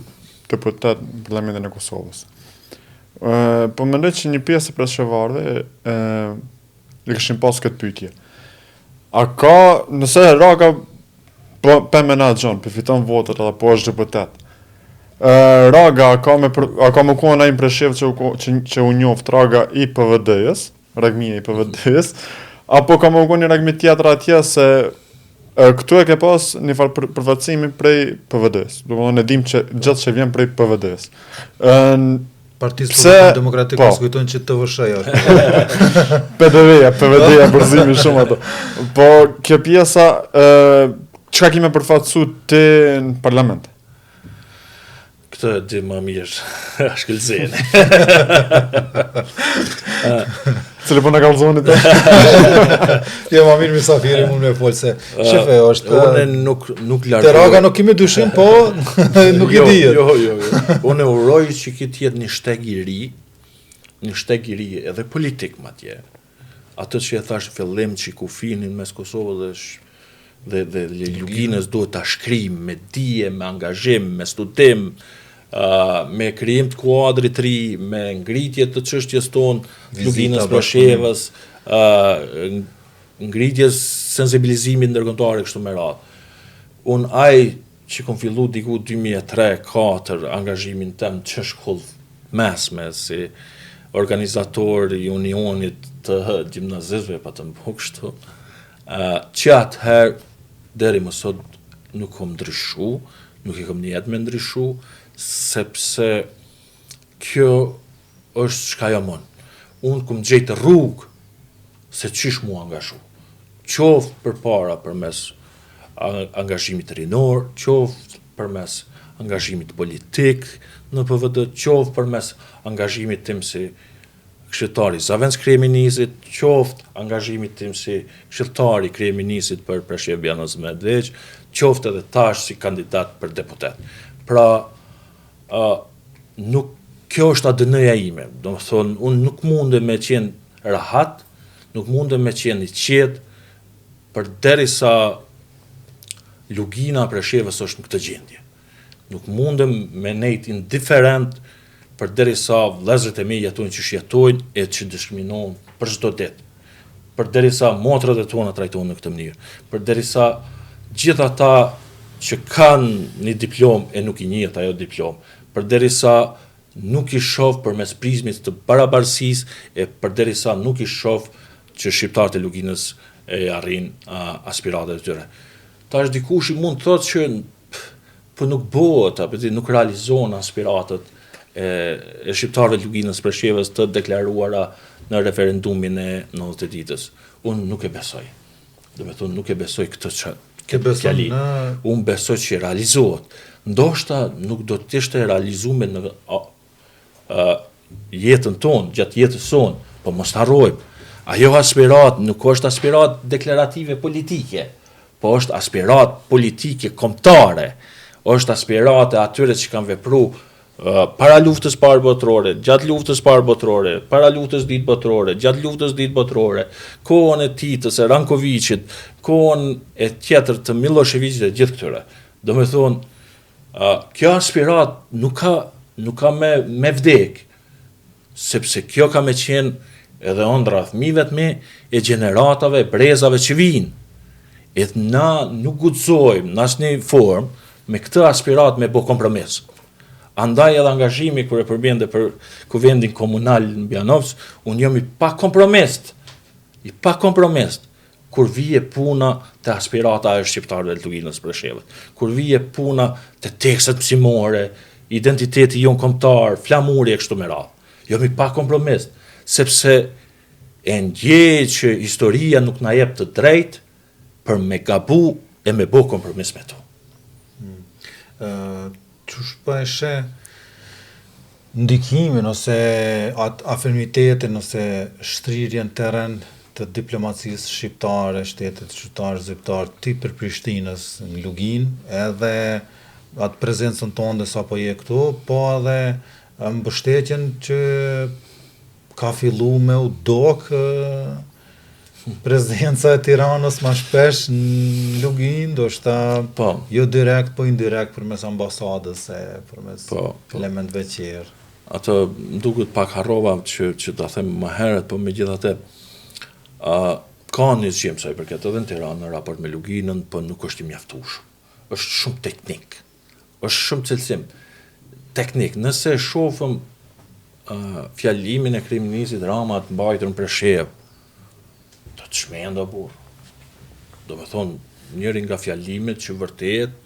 deputet në Parlamentin e Kosovës. Po mendoj që një pjesë e preshevarëve e, e kishin pas këtë pyetje. A ka, nëse Raga po pe menaxhon, po fiton votat edhe po është deputet. Ë Raga a ka me për, a ka me konë ai në Preshevë që u që, që u njoft Raga i PVD-s, Ragmia i PVD-s, apo ka me konë një Ragmi tjetër atje se e, këtu e ke pas një farë për, përfaqësimi prej PVD-s. Domethënë e dim që gjithë që vjen prej PVD-s. Ë Partisë Pse? Për Demokratik po. mos kujtojnë që TVSH-ja është. PDV-ja, PVD-ja përzimi shumë ato. Po kjo pjesa ë çka ki me përfaqësu ti në parlament? Këtë e di më mirë Shkëlzeni. Cili po na kallzoni të? Jo, më mirë mysafiri mund me fol se shefe është. Unë nuk nuk largoj. Te Raga nuk kemi dyshim, po nuk i jo, dihet. Jo, jo, jo. Unë uroj që ky të jetë një shteg i ri, një shteg i ri edhe politik madje. Atë që e thash në fillim që kufinin mes Kosovës dhe sh... dhe dhe Luginës duhet ta shkrijmë me dije, me angazhim, me studim, uh, me krijim të kuadrit të ri, me ngritje të çështjes tonë, Luginës Preshevës, uh, ngritjes sensibilizimit ndërkombëtar e kështu me radhë. Unë ai që kom fillu diku 2003, 4, angazhimin tem që shkollë mesme si organizator i unionit të gjimnazistëve, pa të më kështu, që atëherë deri më sot nuk kom ndryshu, nuk e kom nijet me ndryshu, sepse kjo është çka jam unë. Unë kom gjetë rrugë se qysh mu angazhu. Qoftë përpara përmes angazhimit rinor, qoftë përmes angazhimit politik në PVD, qoftë përmes angazhimit tim si këshilltar i zëvendëskryeministrit, qoftë angazhimit tim si këshilltar i kryeministrit për Preshevë Bujanoc Medvegjë, qoftë edhe tash si kandidat për deputet. Pra, uh, nuk kjo është ADN-ja ime. Do të thonë, unë nuk mundem me qenë rahat, nuk mundem me qenë i qetë përderisa Lugina e Preshevës është në këtë gjendje. Nuk mundem me nejt indiferent përderisa vëllezërit e mi jetojnë qysh jetojnë e që diskriminohen për çdo ditë. Përderisa motrat e tona trajtohen në këtë mënyrë. Përderisa gjithë ata që kanë një diplomë e nuk i njihet ajo diplomë. Përderisa nuk i shoh përmes prizmit të barabarësisë e përderisa nuk i shoh që shqiptarët e Luginës e arrijnë aspiratat e tyre. Tash dikush i mund të thotë që po nuk bëhet, apo ti nuk realizohen aspiratat e, e shqiptarëve të Luginës Preshevës të deklaruara në referendumin e 90-ës. Unë nuk e besoj. Do me thonë, nuk e besoj këtë që këtë fjali. Në... Unë besoj që realizohet. Ndoshta nuk do të ishte realizume në a, a, jetën tonë, gjatë jetës sonë, po mos të harrojmë. Ajo aspiratë nuk është aspiratë deklarative politike, po është aspiratë politike kombëtare, është aspiratë e atyre që kanë vepru para luftës parë botërore, gjatë luftës parë botërore, para luftës dytë botërore, gjatë luftës dytë botërore, kohën e Titës, e Rankoviqit, kohën e tjetër të Millosheviqit e gjithë këtyre. Do me thonë, kjo aspiratë nuk ka, nuk ka me, me vdek, sepse kjo ka me qenë edhe ëndrra e fëmijëve të mi e gjeneratave, brezave që vijnë. Edhe na nuk guxojmë në asnjë formë me këtë aspiratë me bo kompromis. Andaj edhe angazhimi kur e përmende për kuvendin komunal në Bujanoc, unë jam i pa kompromist, i pa kompromist, kur vije puna te aspirata e shqiptarëve të Luginës Preshevës, kur vije puna te tekstet mësimore, identiteti jonë kombëtar, flamuri e kështu me radhë. Jam i pa kompromis, sepse e ndjej që historia nuk na jep të drejtë për me gabu e me bo kompromis me to. Hmm. Qysh po e sheh ndikimin ose atë afirmitetin ose shtrirjen terren të diplomacisë shqiptare, shtetit shqiptar zyrtar ti për Prishtinës në Luginë, edhe atë prezencën tënde sa po je këtu, po edhe mbështetjen që ka fillu me u dok prezenca e Tiranës ma shpesh në Luginë, ndoshta po. jo direkt, po indirekt përmes ambasadës e përmes po, po. elementëve tjerë. Atë më duket pak harrova që që ta them më herët, po megjithatë ë ka një zgjim sa i përket edhe në Tiranë në raport me Luginën, po nuk është i mjaftueshëm. Është shumë teknik. Është shumë cilësim teknik. Nëse e shohim uh, fjalimin e kryeministrit Rama të mbajtur në Preshevë, të të çmend o burrë. Do me thonë, njëri nga fjalimet që vërtet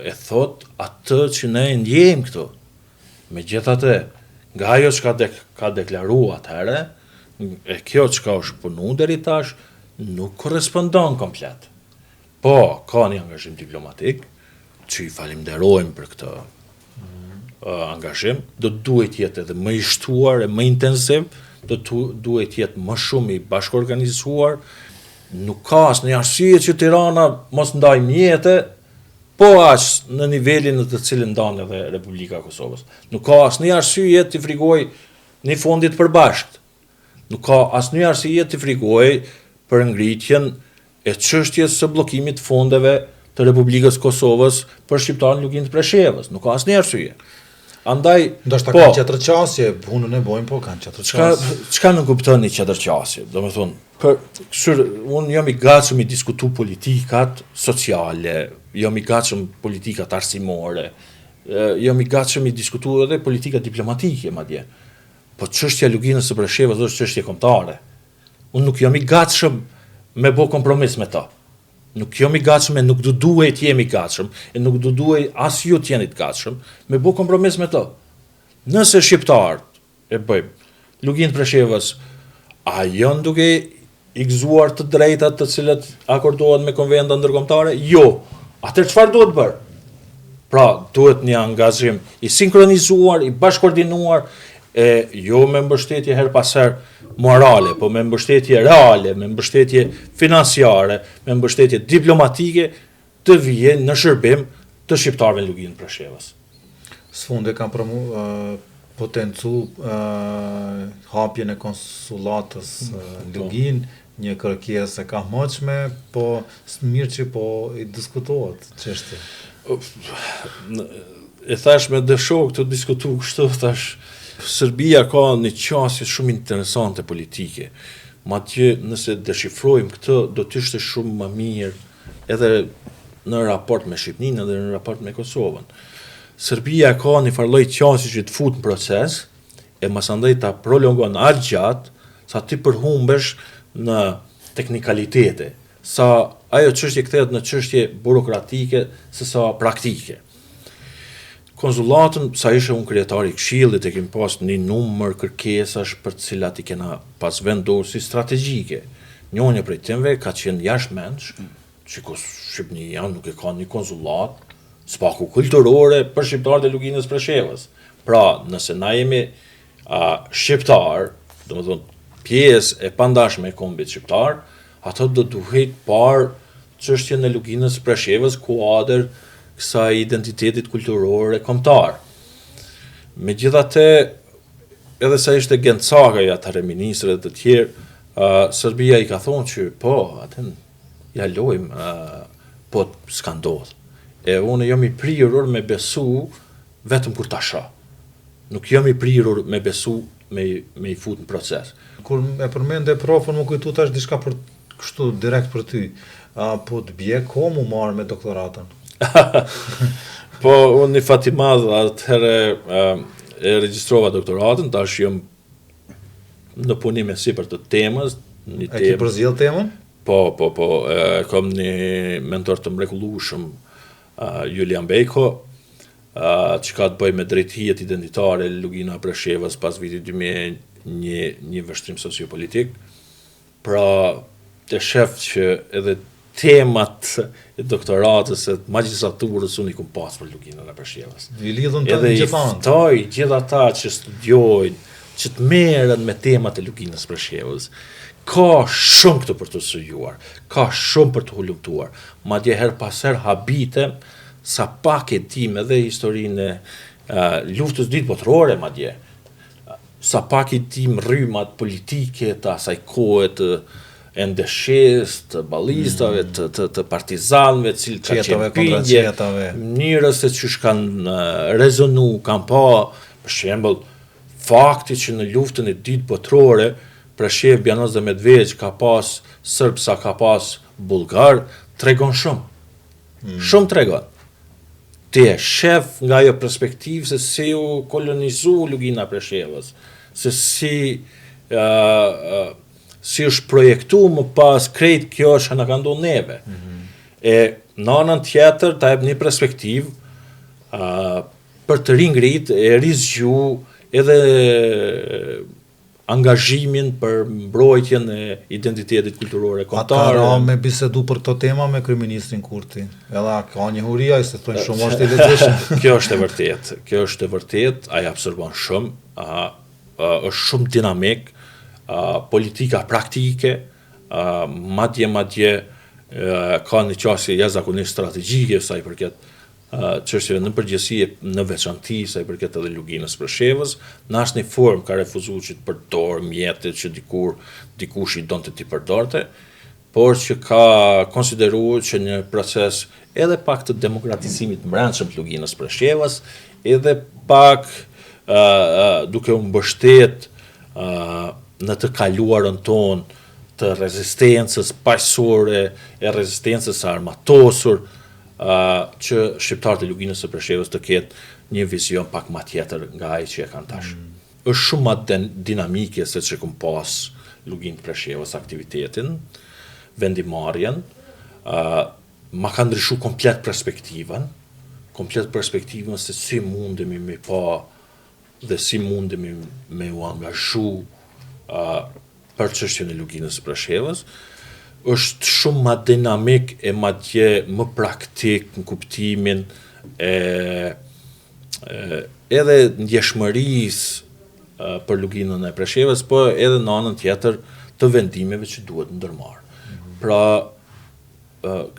e thot atë që ne e ndjejmë këtu. Megjithatë, nga ajo çka de, ka deklaru atëherë, e kjo çka është punu deri tash, nuk korrespondon komplet. Po, ka një angazhim diplomatik, që i falimderojmë për këtë angazhim, do të duhej të jetë edhe më i shtuar e më intensiv, do të duhej të jetë më shumë i bashkorganizuar, nuk ka asnjë arsye që Tirana mos ndaj mjete, po aq në nivelin në të cilin ndan edhe Republika e Kosovës. Nuk ka asnjë arsye t'i frigoj një fondi të përbashkët. Nuk ka asnjë arsye t'i frigoj për ngritjen e çështjes së bllokimit të fondeve të Republikës së Kosovës për shqiptarët në Luginë të Preshevës. Nuk ka asnjë arsye. Andaj, ndoshta po, kanë tjetër qasje, punën e bojnë, po kanë tjetër qasje. Çka çka nënkupton një tjetër qasje? Domethënë, për kështu unë jam i gatshëm i diskutu politikat sociale, jam i gatshëm politikat arsimore, jam i gatshëm i diskutu edhe politikat diplomatike madje. Po çështja e Luginës së Preshevës është çështje kombëtare. Unë nuk jam i gatshëm me bo kompromis me ta. Nuk jam i gatshëm e nuk do duhej të jem i gatshëm, e nuk do duhej as ju të jeni të gatshëm me bo kompromis me to. Nëse shqiptarët e bëjmë Luginë të Preshevës, a janë duke i gëzuar të drejtat të cilat akordohen me konventa ndërkombëtare? Jo. Atëherë çfarë duhet bërë? Pra, duhet një angazhim i sinkronizuar, i bashkoordinuar, e jo me mbështetje herë pas herë morale, po me mbështetje reale, me mbështetje financiare, me mbështetje diplomatike, të vije në shërbim të shqiptarëve në Luginë të Preshevës. Së fundi kam promu, potencu hapjen e konsullatës në po. Luginë, një kërkesë e kahmotshme, po mirë që po i diskutohet çështja. E thash me dy shokë të diskutu kështu, thash, Serbia ka një qasje shumë interesante politike. Madje nëse deshifrojmë këtë, do të ishte shumë më mirë edhe në raport me Shqipërinë edhe në raport me Kosovën. Serbia ka një farë lloj qasje që të fut në proces, e masandej ta prolongon aq gjatë, sa ti përhumbesh në teknikalitete, sa ajo çështje kthehet në çështje burokratike se sa praktike. Konsullatën, sa isha unë kryetar i këshillit, e kemi pas një numër kërkesash për të cilat i kena pas vendosur si strategjike. Njëri prej temave ka qenë jashtë mendsh, që Shqipënia nuk e ka një konsullatë, së paku kulturore për shqiptarët e Luginës Preshevës. Pra, nëse na jemi a, shqiptar, domethënë pjesë e pandashme e kombit shqiptar, ato do duhej të parë çështjen e Luginës Preshevës kuadër kësaj identitetit kulturor e kombëtar. Megjithatë, edhe sa ishte Gent Cakaj atëherë ministër dhe të tjerë, uh, Serbia i ka thonë që po, atë ja lojmë, uh, po s'ka ndodhë. E unë jam i prirur me besu vetëm kur ta shoh. Nuk jam i prirur me besu me, me i fut në proces. Kur e përmende profën, m'u kujtu tash diçka për kështu direkt për ty. A po të bje kohë mu marrë me doktoratën? po, unë një fat i madh atëherë e regjistrova doktoratën, tash jam në punim e sipër të temës, një temë. E ki përzgjedh temën? Po, po, po, e kam një mentor të mrekullueshëm, Julian Bejko, që ka të bëjë me drejtijet identitare Lugina e Preshevës pas vitit 2001, një vështrim sociopolitik. Pra, e shef që edhe temat e doktoratës e magjistraturës unë i kom pas për Luginën e Preshevës. I lidhun të Edhe i ftoj gjithë ata që studiojnë, që të merren me temat e Luginës Preshevës. Ka shumë këtu për të studiuar, ka shumë për të hulumtuar. Madje herë pas herë habitem sa pak e dim edhe historinë e luftës dytë botërore madje. Sa pak i dim rrymat politike të asaj kohe të NDSH-së, të ballistave, mm. të, të, të partizanëve, të cilët ka qenë bindje, mënyrës se qysh kanë rezonu, kanë pa, për shembull, fakti që në luftën e dytë botërore, Preshevë, Bujanoc dhe Medvegjë ka pas sërb sa ka pas bullgar, tregon shumë. Mm. Shumë tregon. Ti e shef nga ajo perspektivë se si u kolonizu Lugina e Preshevës, se si uh, uh, si është projektu më pas krejt kjo që na ka ndodhur neve. Mm -hmm. E në anën tjetër ta jep një perspektivë uh, për të ringrit e rizgju edhe angazhimin për mbrojtjen e identitetit kulturor e kombëtar. A ka ra me bisedu për këto tema me kryeministrin Kurti? Edhe a ka njohuri ai se thonë shumë është i lexueshëm. Kjo është e vërtetë. Kjo është e vërtetë, ai absorbon shumë, a, a, është shumë dinamik, a, politika praktike, a, madje madje a, ka një qasje jashtëzakonisht strategjike sa i përket çështjeve në përgjithësi e në veçanti sa i përket edhe Luginës Preshevës, në asnjë formë ka refuzuar që të përdorë mjetet që dikur dikush i donte t'i përdorte. por që ka konsideru që një proces edhe pak të demokratizimit mbrendshëm të Luginës Preshevës, edhe pak duke u mbështet në të kaluarën tonë të rezistencës paqësore e rezistencës së armatosur, që shqiptarët e Luginës së Preshevës të ketë një vizion pak ma tjetër nga ai që e kanë tash. Mm. Është shumë ma dinamike se që kom pas Luginë të Preshevës aktivitetin, vendimarrjen, ma ka ndryshu komplet perspektivën, komplet perspektivën se si mundemi me pa dhe si mundemi me u angazhu për çështjen e Luginës së Preshevës, është shumë ma dinamik e madje më praktik në kuptimin e, e edhe ndjeshmërisë për Luginën e Preshevës, po edhe në anën tjetër të vendimeve që duhet ndërmarrë. Mhm. Pra,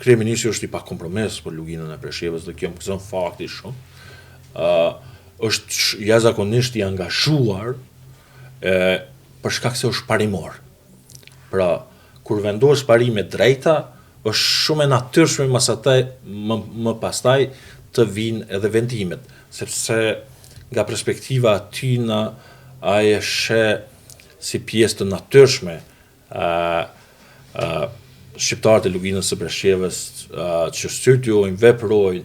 kryeministri është i pakompromis për Luginën e Preshevës dhe kjo më gëzon fakti shumë. ë është jashtëzakonisht i angazhuar e për shkak se është parimor. Pra, kur vendos parime drejta, është shumë e natyrshme masataj, më, më pastaj të vijnë edhe vendimet, sepse nga perspektiva e tina ai e sheh si pjesë të natyrshme shqiptarët e Luginës së Preshevës që studiojnë, veprojnë,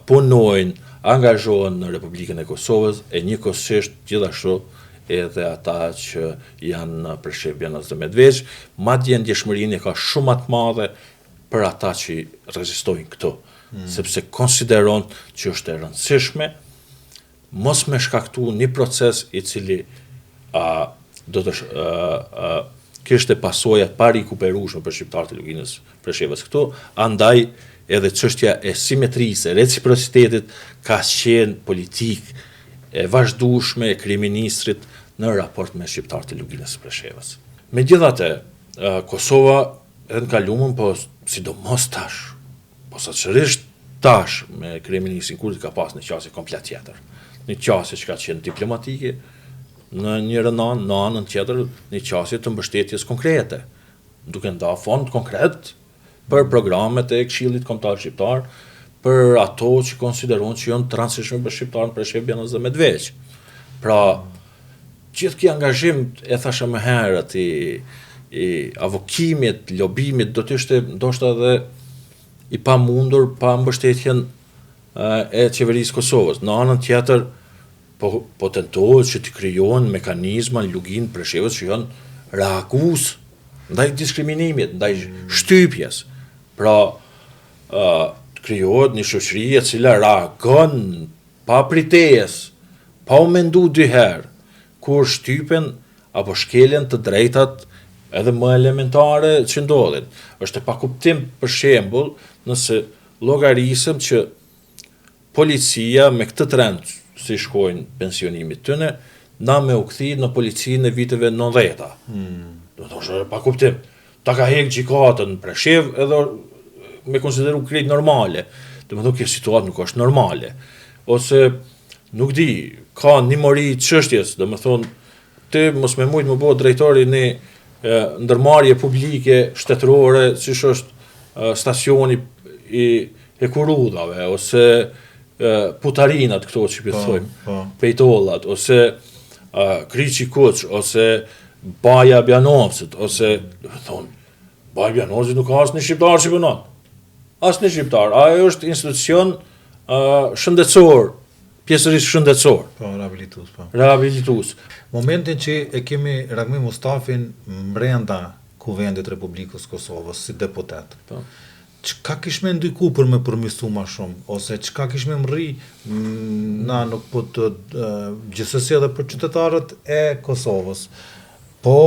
punojnë, angazhohen në Republikën e Kosovës e njëkohësisht gjithashtu edhe ata që janë në Preshevë, Bujanoc dhe Medvegjë, madje ndjeshmërinë e ka shumë ma të madhe për ata që rezistojnë këtu, mm. sepse konsideron që është e rëndësishme mos me shkaktu një proces i cili a, do të a, a, kishte pasoja të parikuperueshme për shqiptarët e Luginës Preshevës këtu, andaj edhe çështja e simetrisë, e reciprocitetit ka qenë politikë e vazhdueshme e kryeministrit në raport me shqiptarët e Luginës së Preshevës. Megjithatë, Kosova edhe në kalumen, po sidomos tash, Posaçërisht tash me kryeministrin Kurti ka pas një qasje komplet tjetër. Një qasje që ka qenë diplomatike në njërën anë, në anën tjetër një qasje të mbështetjes konkrete, duke nda fond konkret për programet e Këshillit Kombëtar Shqiptar, për ato që konsiderohen që janë të rëndësishme për shqiptarët në Preshevë, Bujanoc dhe Medvegjë. Pra, gjithë ky angazhim, e thashë më herët, i, i avokimit, lobimit, do të ishte ndoshta edhe i pamundur pa mbështetjen e qeverisë Kosovës. Në anën tjetër, po, po tentohet që të krijohen mekanizma në Luginë Preshevës që janë reagues ndaj diskriminimit, ndaj shtypjes. Pra, të krijohet një shoqëri e cila reagon Pa pritesë, pa u mendu dy herë, kur shtypen apo shkelen të drejtat edhe më elementare që ndodhin. Është e pakuptimtë për shembull, nëse llogarisëm që policia me këtë trend si shkojnë pensionimit tyne, na me u kthy në policinë e viteve nëntëdhjeta. Mm. Do të thosh e pakuptim. Ta ka hek gjykatën në Preshevë edhe me konsideru krejt normale. Domethënë kjo situatë nuk është normale. Ose nuk di, ka një mori çështjes, domethënë ti mos me mujt me u bo drejtor i një ndërmarrje publike shtetërore, siç është stacioni i hekurudhave ose putarinat këto që po po. thojmë, po. pejtollat ose Kryqi i Kuq ose Baja e Bujanocit ose domethënë Baja e Bujanocit nuk ka asnjë shqiptar që punon. Asnjë shqiptar. Ajo është institucion uh, shëndetësor, pjesërisht shëndetësor. Po, rehabilitues, po. Rehabilitues. Momentin që e kemi Ragmi Mustafin mbrenda Kuvendit të Republikës Kosovës si deputet. Po. Çka kish me ndiku për me përmisu ma shumë, ose çka kish me mrri, na nuk po të, gjithsesi edhe për qytetarët e Kosovës, po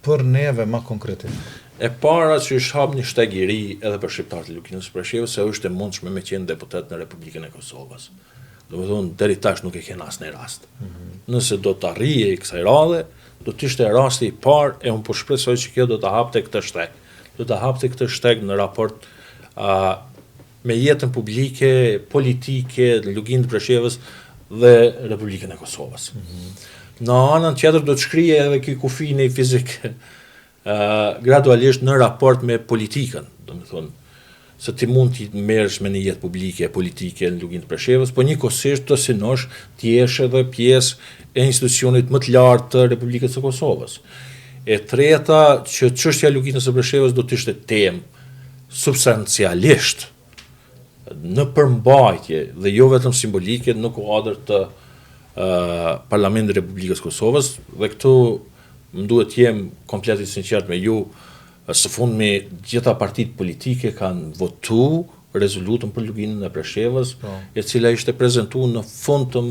për neve ma konkretisht. E para që është hap një shteg i ri edhe për shqiptarët e Luginës së Preshevës se është e mundshme me qenë deputet në Republikën e Kosovës. Domethënë deri tash nuk e kena asnjë rast. Mm -hmm. Nëse do të arrihej kësaj radhe, do të ishte rasti i parë e unë po shpresoj që kjo do të hapte këtë shteg. Do të hapte këtë shteg në raport uh, me jetën publike, politike, në Luginë të Preshevës dhe Republikën e Kosovës. Mm -hmm. Në anën tjetër do të shkrije edhe ky kufini fizik. gradualisht në raport me politikën, domethonë, se ti mund të merresh me një jetë publike, politike në Luginë të Preshevës, po njëkohësisht të synosh të jesh edhe pjesë e institucionit më të lartë të Republikës së Kosovës. E treta, që çështja e Luginës së Preshevës do të ishte temë substancialisht në përmbajtje dhe jo vetëm simbolike në kuadër të Parlamentit të Republikës së Kosovës dhe këtu më duhet të jem komplet i sinqert me ju, së fundmi gjitha partitë politike kanë votu rezolutën për Luginën e Preshevës, po. e cila ishte prezentu në fund të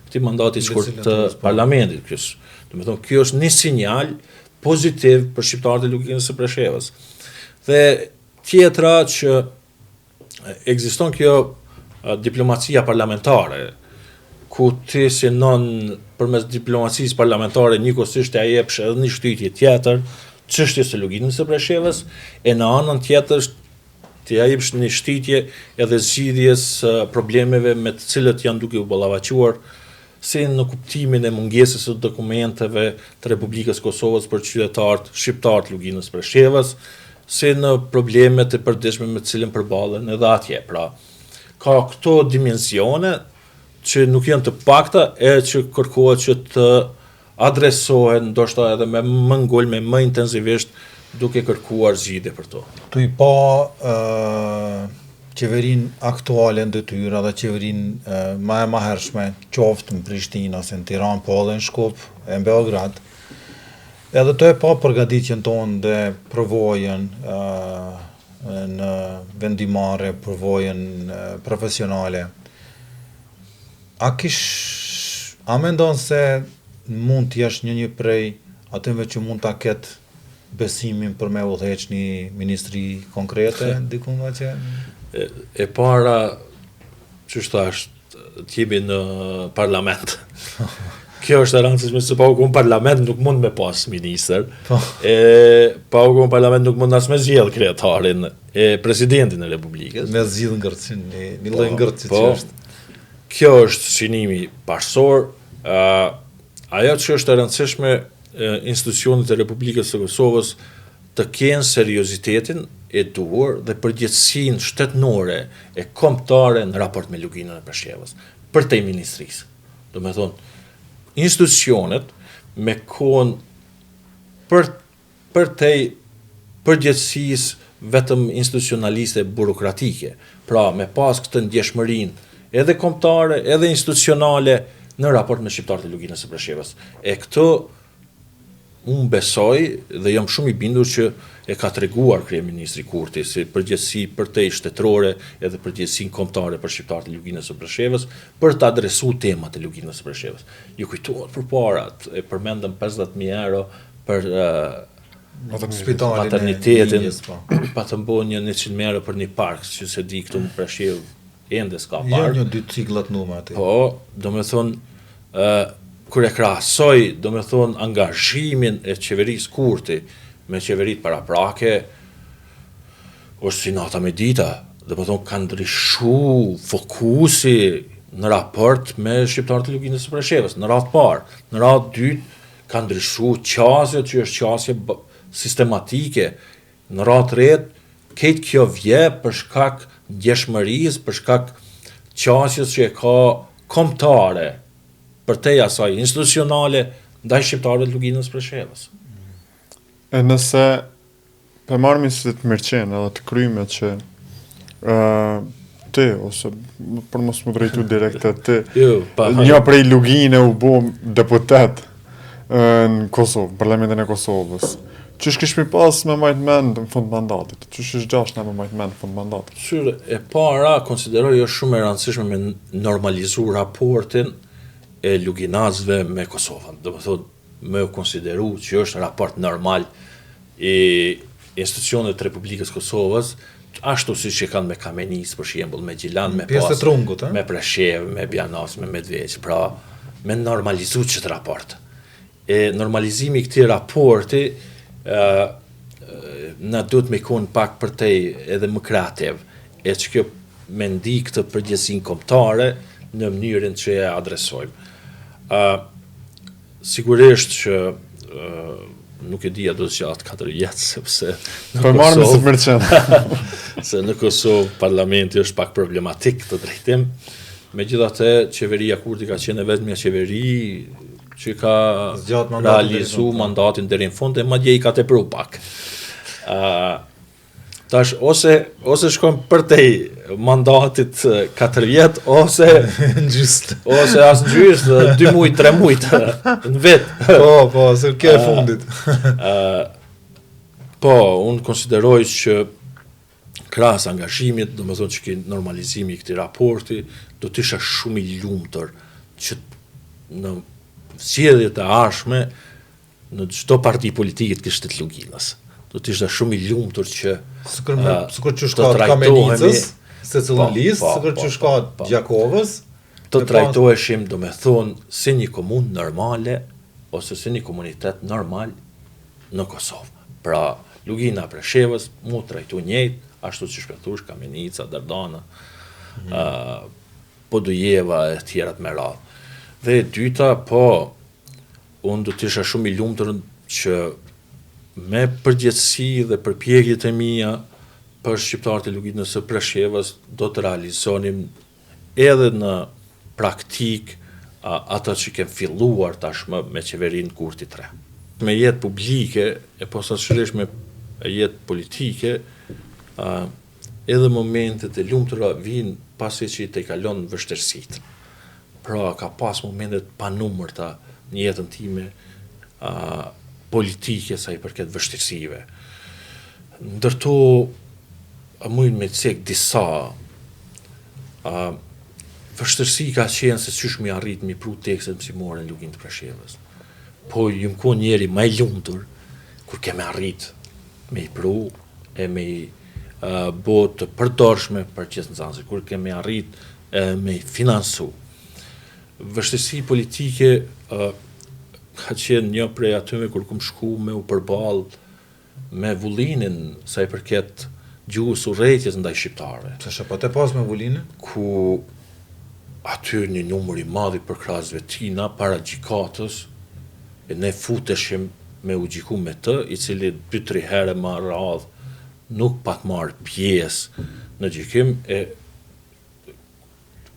këtij mandati shkurt të po. parlamentit. Kjo, domethonë, kjo është një sinjal pozitiv për shqiptarët e Luginës së Preshevës. Dhe tjetra që ekziston kjo diplomacia parlamentare, ku ti synon përmes diplomacisë parlamentare njëkohësisht t'ia jepsh edhe një shtytje tjetër çështjes së Luginës së Preshevës, e në anën tjetër t'ia jepsh një shtytje edhe zgjidhjes së problemeve me të cilët janë duke u ballafaquar si në kuptimin e mungesës së dokumenteve të Republikës së Kosovës për qytetarët shqiptarë të Luginës së Preshevës, si në problemet e përditshme me të cilën përballen edhe atje. Pra, ka këto dimensione që nuk janë të pakta e që kërkohet që të adresohen ndoshta edhe me më ngulm e më intensivisht duke kërkuar zgjidhje për to. Tu i pa qeverinë aktuale në detyrë edhe qeverinë ma e mahershme, qoftë në Prishtinë ose në Tiranë, po edhe në Shkup e në Beograd, edhe tu e pa përgatitjen tonë dhe përvojën në vendimarrje, përvojën profesionale. A kish, a mendon se mund të jesh një një prej atyre që mund ta ketë besimin për me udhëheq një ministri konkrete diku nga që? E, e para, qysh thash, të jemi në parlament. Kjo është e rëndësishme se pa u konë parlament nuk mund me pas ministër. Po. E, pa u konë parlament nuk mund as me zgjedh kryetarin e presidentin e Republikës. Me zgjidh ngërçin, një, një lloj po, ngërçi po, që është. Kjo është synimi parësor. Ë ajo që është e rëndësishme institucionet e Republikës së Kosovës të kenë seriozitetin e duhur dhe përgjegjësinë shtetërore e kombëtare në raport me Luginën e Preshevës, përtej ministrisë. Domethonë, institucionet me konë për përtej përgjegjësisë vetëm institucionaliste burokratike, pra me pas këtë ndjeshmërinë edhe kombëtare edhe institucionale në raport me shqiptarët e Luginës së Preshevës. E këtë unë besoj dhe jam shumë i bindur që e ka treguar kryeministri Kurti si përgjegjësi përtej shtetërore edhe përgjegjësinë kombëtare për shqiptarët e Luginës së Preshevës për të adresuar temat e Luginës së Preshevës. Ju kujtohet përpara, e përmendëm 50.000 euro për spitalin maternitetin, po. patëm bo një 100 euro për një park, që se di këtu në Preshevë, ende s'ka park. Jo, një dy ciklat numër aty. Po, domethonë, uh, kur e krahasoj, domethonë, angazhimin e qeverisë Kurti me qeveritë paraprake, është si nata me dita, domethonë, ka ndryshu fokusi në raport me shqiptarët e Luginës së Preshevës, në radhë parë, në radhë dytë, Ka ndryshu qasja që është qasje sistematike, në radhë tretë, krejt kjo vje për shkak ndjeshmërisë, për shkak qasjes që e ka kombëtare, përtej asaj institucionale, ndaj shqiptarëve të Luginës Preshevës. E nëse Po e marrim si të mirëqenë edhe të kryme që uh, ti, ose për mos m'u drejtu direkt te ti, jo, pa, një prej Lugine u bo deputet në Kosovë, në Parlamentin e Kosovës. Qysh kishmi pas me majtë mend në fund mandatit? Qysh ish dashtë na me majtë mend në fund mandatit? Qyre, e para, konsideroj është shumë e rëndësishme me normalizu raportin e luginasve me Kosovën. Domethonë, me u konsideru që është raport normal i institucioneve të Republikës Kosovës, ashtu siç e kanë me Kamenicë, për shembull, me Gjilan, me pas, trungut, me Preshevë, me Bujanoc, me Medvegjë, pra me normalizu qët raport. E normalizimi i këtij raporti ë na duhet me konë pak përtej edhe më kreativ, e që kjo me ndi këtë përgjegjësinë kombëtare në mënyrën që e adresojmë. Ë sigurisht që ë Nuk e di a do të zgjatë 4 vjet sepse në po marrim si mirëqenë. se në Kosovë parlamenti është pak problematik këtë drejtim. Megjithatë, qeveria Kurti ka qenë e vetmja qeveri që ka Zgjat mandatin realizu mandatin deri në fund e madje i ka tepru pak. Uh, tash ose ose shkon përtej mandatit 4 vjet ose në gjysë. Ose as në gjysë, 2 muaj, 3 muaj në vit. Po, po, se kjo e fundit. uh, po, unë konsideroj që krahas angazhimit, domethënë që ky normalizimi i këtij raporti, do të isha shumë i lumtur që në zgjedhjet e ardhshme në çdo parti politike të kishte të Luginës. Do të isha shumë i lumtur që sikur me sikur që shka të Kamenicës, secilën po, listë, po, sikur po, që shka po, Gjakovës, të trajtoheshim, domethonë, si një komunë normale ose si një komunitet normal në Kosovë. Pra, Lugina e Preshevës mu trajtu njëjtë, ashtu qysh po thush, Kamenica, Dardana, mm. uh, Podujeva e tjerat me radhë. Dhe e dyta, po, unë do të isha shumë i lumtur që me përgjegjësi dhe përpjekjet e mia për shqiptarët e Luginës së Preshevës do të realizonim edhe në praktikë atë që kem filluar tashmë me qeverinë Kurti 3. Me jetë publike e posaçërisht me jetë politike, edhe momentet e lumtura vijnë pasi që i tejkalon vështirësitë. Pra, ka pas momente të panumërta në jetën time politike sa i përket vështirësive. Ndër to, muj me cek disa a, vështirësi ka qenë se qysh me arrit me pru tekstet mësimore në Luginë të Preshevës. Po jam kon njeri ma i lumtur kur kemi arrit me i pru e me i uh, bo të përdorshme për gjithë nxënësit, kur kemi arrit e me i finansu. Vështirësi politike uh, ka qenë një prej atyre kur kum shku me u përball me Vulinin sa i përket gjuhës urrejtjes ndaj shqiptarëve. Pse çka pate pas me Vulinin? Ku aty një numër i madh i përkrahësve tina para gjykatës e ne futeshim me u gjyku me të, i cili dy tri herë me radhë nuk pat marrë pjesë në gjykim e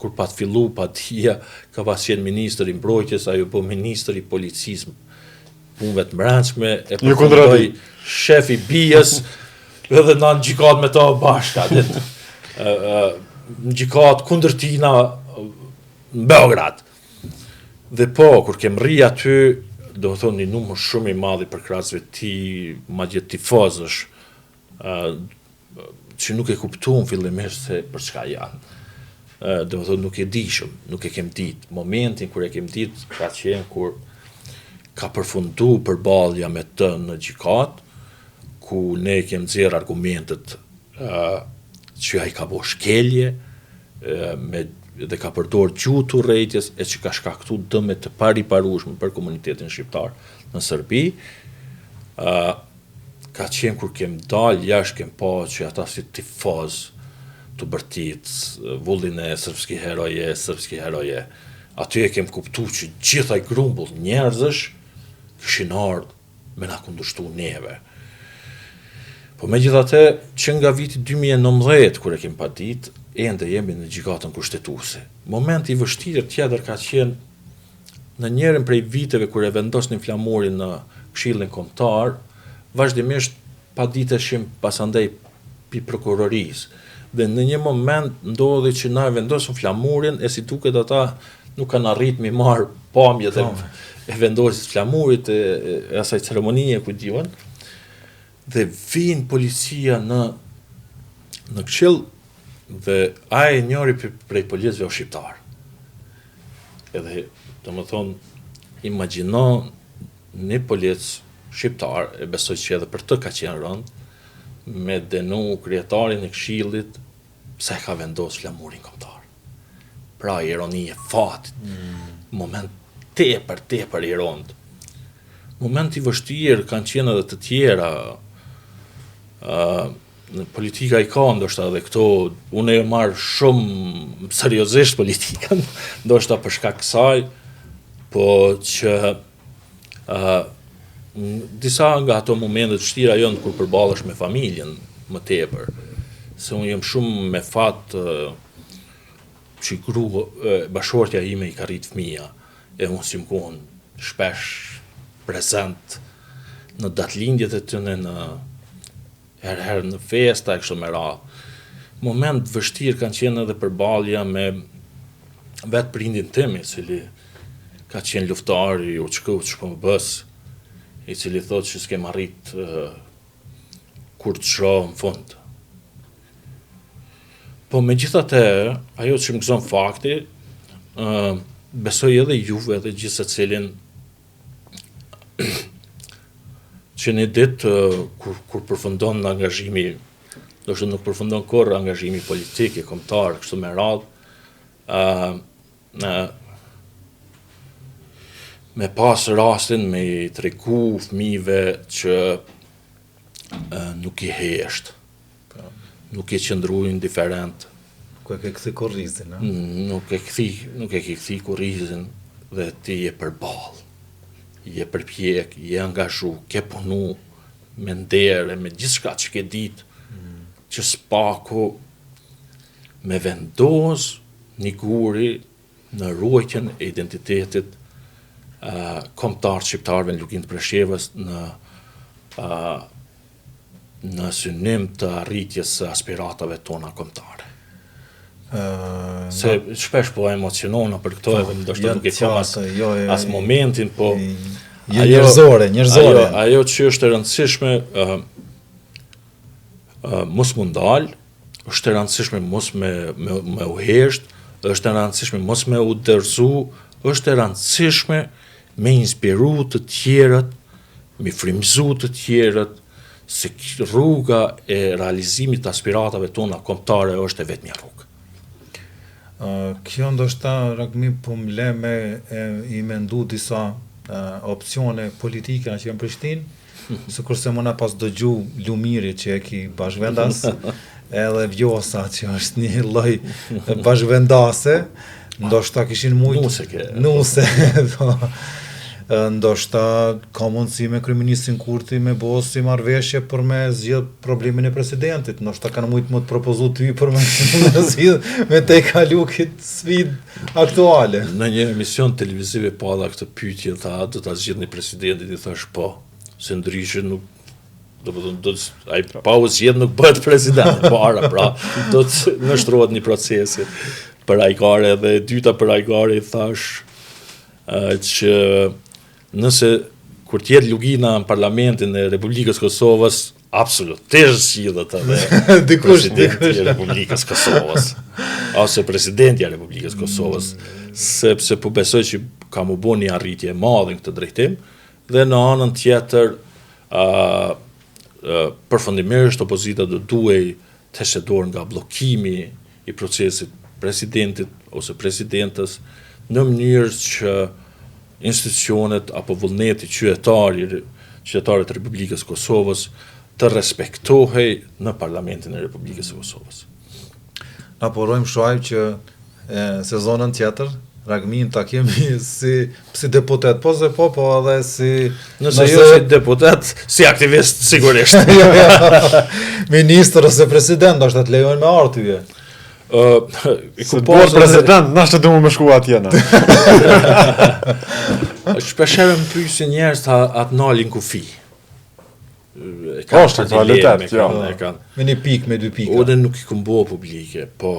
kur pat fillu padia, ka pas qenë ministër i mbrojtjes, ai u bë ministër i policisë punëve të mbrendshme, e përfundoi shef i BIA-s, edhe na në gjykatë me to bashkë, a din, në gjykatë kundër tina në Beograd. Dhe po, kur kem rri aty, domethonë një numër shumë i madh i përkrahësve të tij, madje tifozësh, që nuk e kuptuam fillimisht se për çka janë. Domethonë nuk e dishëm, nuk e kem ditë. Momentin kur e kem ditë ka qenë kur ka përfundu përballja me të në gjykatë, ku ne kem nxjerr argumentet që ai ka bo shkelje me dhe ka përdor gjuhë të urrejtjes e që ka shkaktu dëme të pariparueshme për komunitetin shqiptar në Serbi. Ë ka qenë kur kem dalë jashtë kem pa që ata si tifoz tu bërtit Vuline srpski heroje, srpski heroje. Aty e kem kuptu që gjithë ai grumbull njerëzish kishin ardhë me na kundërshtu neve. Po megjithatë, që nga viti 2019 kur e kem padit, ende jemi në gjykatën kushtetuese. Moment i vështirë tjetër ka qenë Në njërin prej viteve kur e vendosnim flamurin në Këshillin Kombëtar, vazhdimisht paditeshim pasandej pi prokurorisë. Dhe në një moment ndodhi që na e vendosëm flamurin e si duket ata nuk kanë arrit mi marr pamjet e, e vendosjes flamurit e, e asaj ceremonie ku di unë. Dhe vin policia në në këshill dhe ai njëri prej policëve o shqiptar. Edhe, domethonë, imagjino një polic shqiptar, e besoj që edhe për të ka qenë rëndë, me denu kryetarin e këshillit pse ka vendos flamurin kombëtar. Pra, ironi e fatit, mm. moment tepër, tepër i rëndë. Moment i vështirë kanë qenë edhe të tjera, uh, Politika i ka ndoshta edhe këto, unë e marr shumë seriozisht politikën, ndoshta për shkak kësaj, po që uh, Disa nga ato momente të vështira janë kur përballesh me familjen më tepër, se unë jam shumë me fat që gru bashkëshortja ime i ka rrit fëmija e unë s'jam kon shpesh prezent në datëlindjet e tyne në herë herë në festa e kështu me radhë. Moment të vështirë kanë qenë edhe përballja me vetë prindin tim, i cili ka qenë luftëtar i UÇK-ut, SHPB-së, i cili thotë që s'kem arrit kurrgjo në fund. Po megjithatë, ajo që më gëzon fakti, uh, besoj edhe juve edhe gjithsecilin që një ditë kur, kur përfundon angazhimi, ndoshta nuk përfundon kurrë angazhimi politik e kombëtar, kështu me radhë, ë në me pas rastin me i tregu fëmijëve që nuk je hesht. Po. Nuk je qëndru indiferent. Nuk e ke kthy kurrizin, a? Nuk e kthy, nuk e ke kthy kurrizin dhe ti je përballë. Je përpjek, je angazhu, ke punu me nder e me gjithçka që ke ditë, mm. që s'paku me vendos një guri në ruajtjen e identitetit uh, kombëtar shqiptarëve në Luginë të Preshevës në uh, në synim të arritjes së aspiratave tona kombëtare. Uh, Se shpesh po emocionona për këto po, edhe ndoshta nuk e kam as, jo, jo, as momentin, po jo, njerëzore, njerëzore. Ajo, ajo që është e rëndësishme, uh, uh, mos m'u ndal, është e rëndësishme mos me, me, me u hesht, është e rëndësishme mos me u dorëzu, është e rëndësishme me inspiru të tjerët, me frymëzu të tjerët, se rruga e realizimit të aspiratave tona kombëtare është e vetmja rrugë. Kjo ndoshta Ragmi po më le me e, i mendu disa e, opcione politike që janë në Prishtinë, sikurse me na pas dëgju Lumiri që e ki bashkëvendas, edhe Vjosa që është një lloj bashkëvendase, ndoshta kishin mujt nuse ke. Nuse, po. Ndoshta ka mundësi me kryeministrin Kurti me bo si marrëveshje për me zgjidh problemin e presidentit. Ndoshta kanë mujt me të propozu ty për me, me zgjidh me tejkalu këtë sfidë aktuale. Në një emision televiziv e pata këtë pyetje, tha, do ta zgjidhni presidentin, i thash po, se ndryshe nuk Do të thonë, do të ai pa u zgjedh nuk bëhet president, po ara pra, do të nënshtrohet një procesi për ajgare dhe e dyta për ajgare i thash uh, që nëse kur të jetë Lugina në Parlamentin e Republikës Kosovës, absolutisht zgjidhet edhe dikush presidenti i Republikës Kosovës ose presidentja e Republikës Kosovës, mm. sepse po besoj që ka m'u bo një arritje e madhe në këtë drejtim dhe në anën tjetër Përfundimisht opozita do duhej të heqte dorë nga bllokimi i procesit presidentit ose presidentes në mënyrë që institucionet apo vullneti qytetar i qytetarëve të Republikës së Kosovës të respektohej në Parlamentin e Republikës së Kosovës. Na po urojmë Shuajb që e, sezonën tjetër Ragmin ta kemi si si deputet, po se po, po edhe si nëse jo si deputet, si aktivist sigurisht. jo, jo. Ministër ose president, ndoshta të lejojnë me ardh ty. Ë, uh, i ku po president, na është duhet me shku atje na. Shpeshherë më pyesin njerëz a a të nalin n'kufi. E kanë është aktualitet, jo. E kanë. Me një pikë, me dy pika. Unë nuk i kom bo publike, po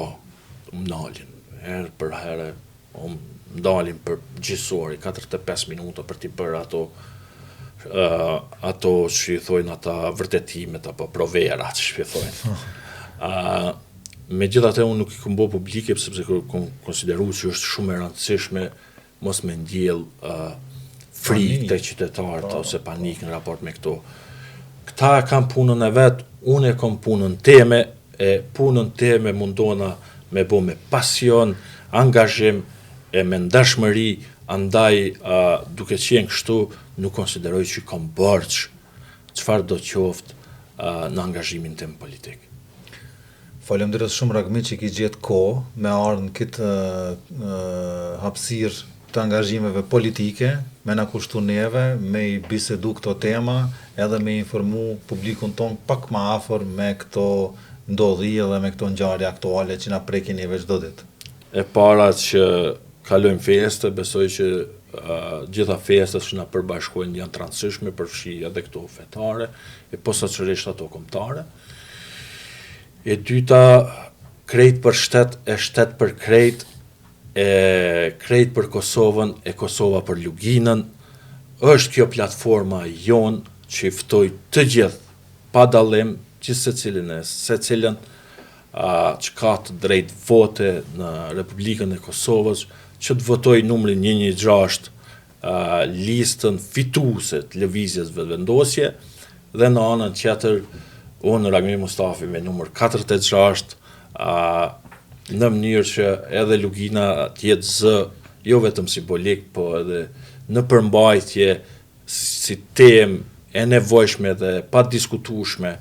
më nalin. Herë për herë, më ndalin për gjysë ore, 45 minuta për t'i bërë ato uh, ato që i thojnë ata vërtetimet apo proverat që i thojnë. Uh, megjithatë unë nuk i kom bo publike sepse kom konsideru që është shumë e rëndësishme mos me ndjell frikë te qytetarët po. ose panik në raport me këto. Këta e kanë punën e vet, unë e kam punën teme, e punën teme mundona me bo me pasion, angazhim e me ndershmëri, andaj uh, duke qenë kështu nuk konsideroj që kam borxh çfarëdo qoftë uh, në angazhimin tim politik. Faleminderit shumë Ragmi që ki gjetë kohë me ardhë në këtë hapësirë. të angazhimeve politike, me na kushtu neve, me i bisedu këto tema, edhe me informu publikun tonë pak ma afër me këto ndodhi edhe me këto ngjarje aktuale që na prekin neve çdo ditë. E para që kalojmë feste, besoj që uh, gjitha festat që na përbashkojnë janë të rëndësishme, përfshi edhe këto fetare, e posaçërisht ato kombëtare. E dyta, krejt për shtet e shtet për krejt, e krejt për Kosovën e Kosova për Luginën, është kjo platforma jonë që i ftoj të gjithë, pa dallim, gjithsecilin e secilën, a, që ka të drejtë vote në Republikën e Kosovës, që të votojë numrin 116 a, listën fituese të lëvizjes Vetëvendosje dhe në anën tjetër unë Ragmi Mustafi me numër 46 a, në mënyrë që edhe Lugina të jetë zë jo vetëm simbolik, po edhe në përmbajtje si temë e nevojshme dhe padiskutueshme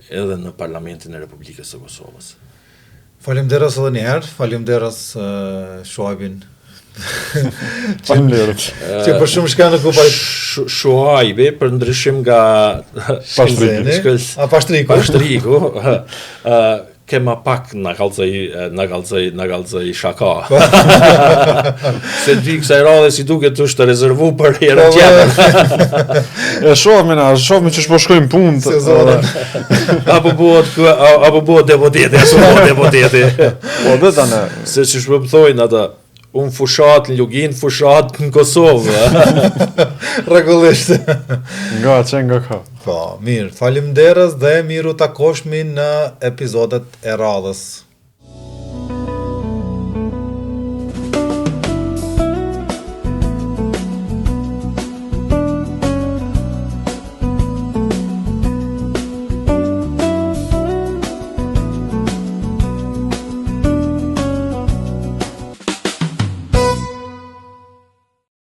edhe në Parlamentin e Republikës së Kosovës. Faleminderit edhe një herë, faleminderit uh, Shuajbin. Faleminderit. Që për shumë shka nuk u pa Shuajbi për ndryshim nga Pashtriku. A Pashtriku. Pashtriku. Ë ke ma pak na kallzoi na kallzoi na kallzoi shaka. Se di kësaj radhe si duket është rezervu për herën po, tjetër. E shohim na, shohim që po shkojmë punë. Sezonin. Apo bëhet apo bëhet deputeti, apo bëhet deputeti. Po dhe tani. Se qysh po më thojnë ata, unë fushat në Luginë, fushat në Kosovë. Rregullisht. Nga që nga ka. Po, mirë, faleminderit dhe mirë u takoshmi në epizodet e radhës.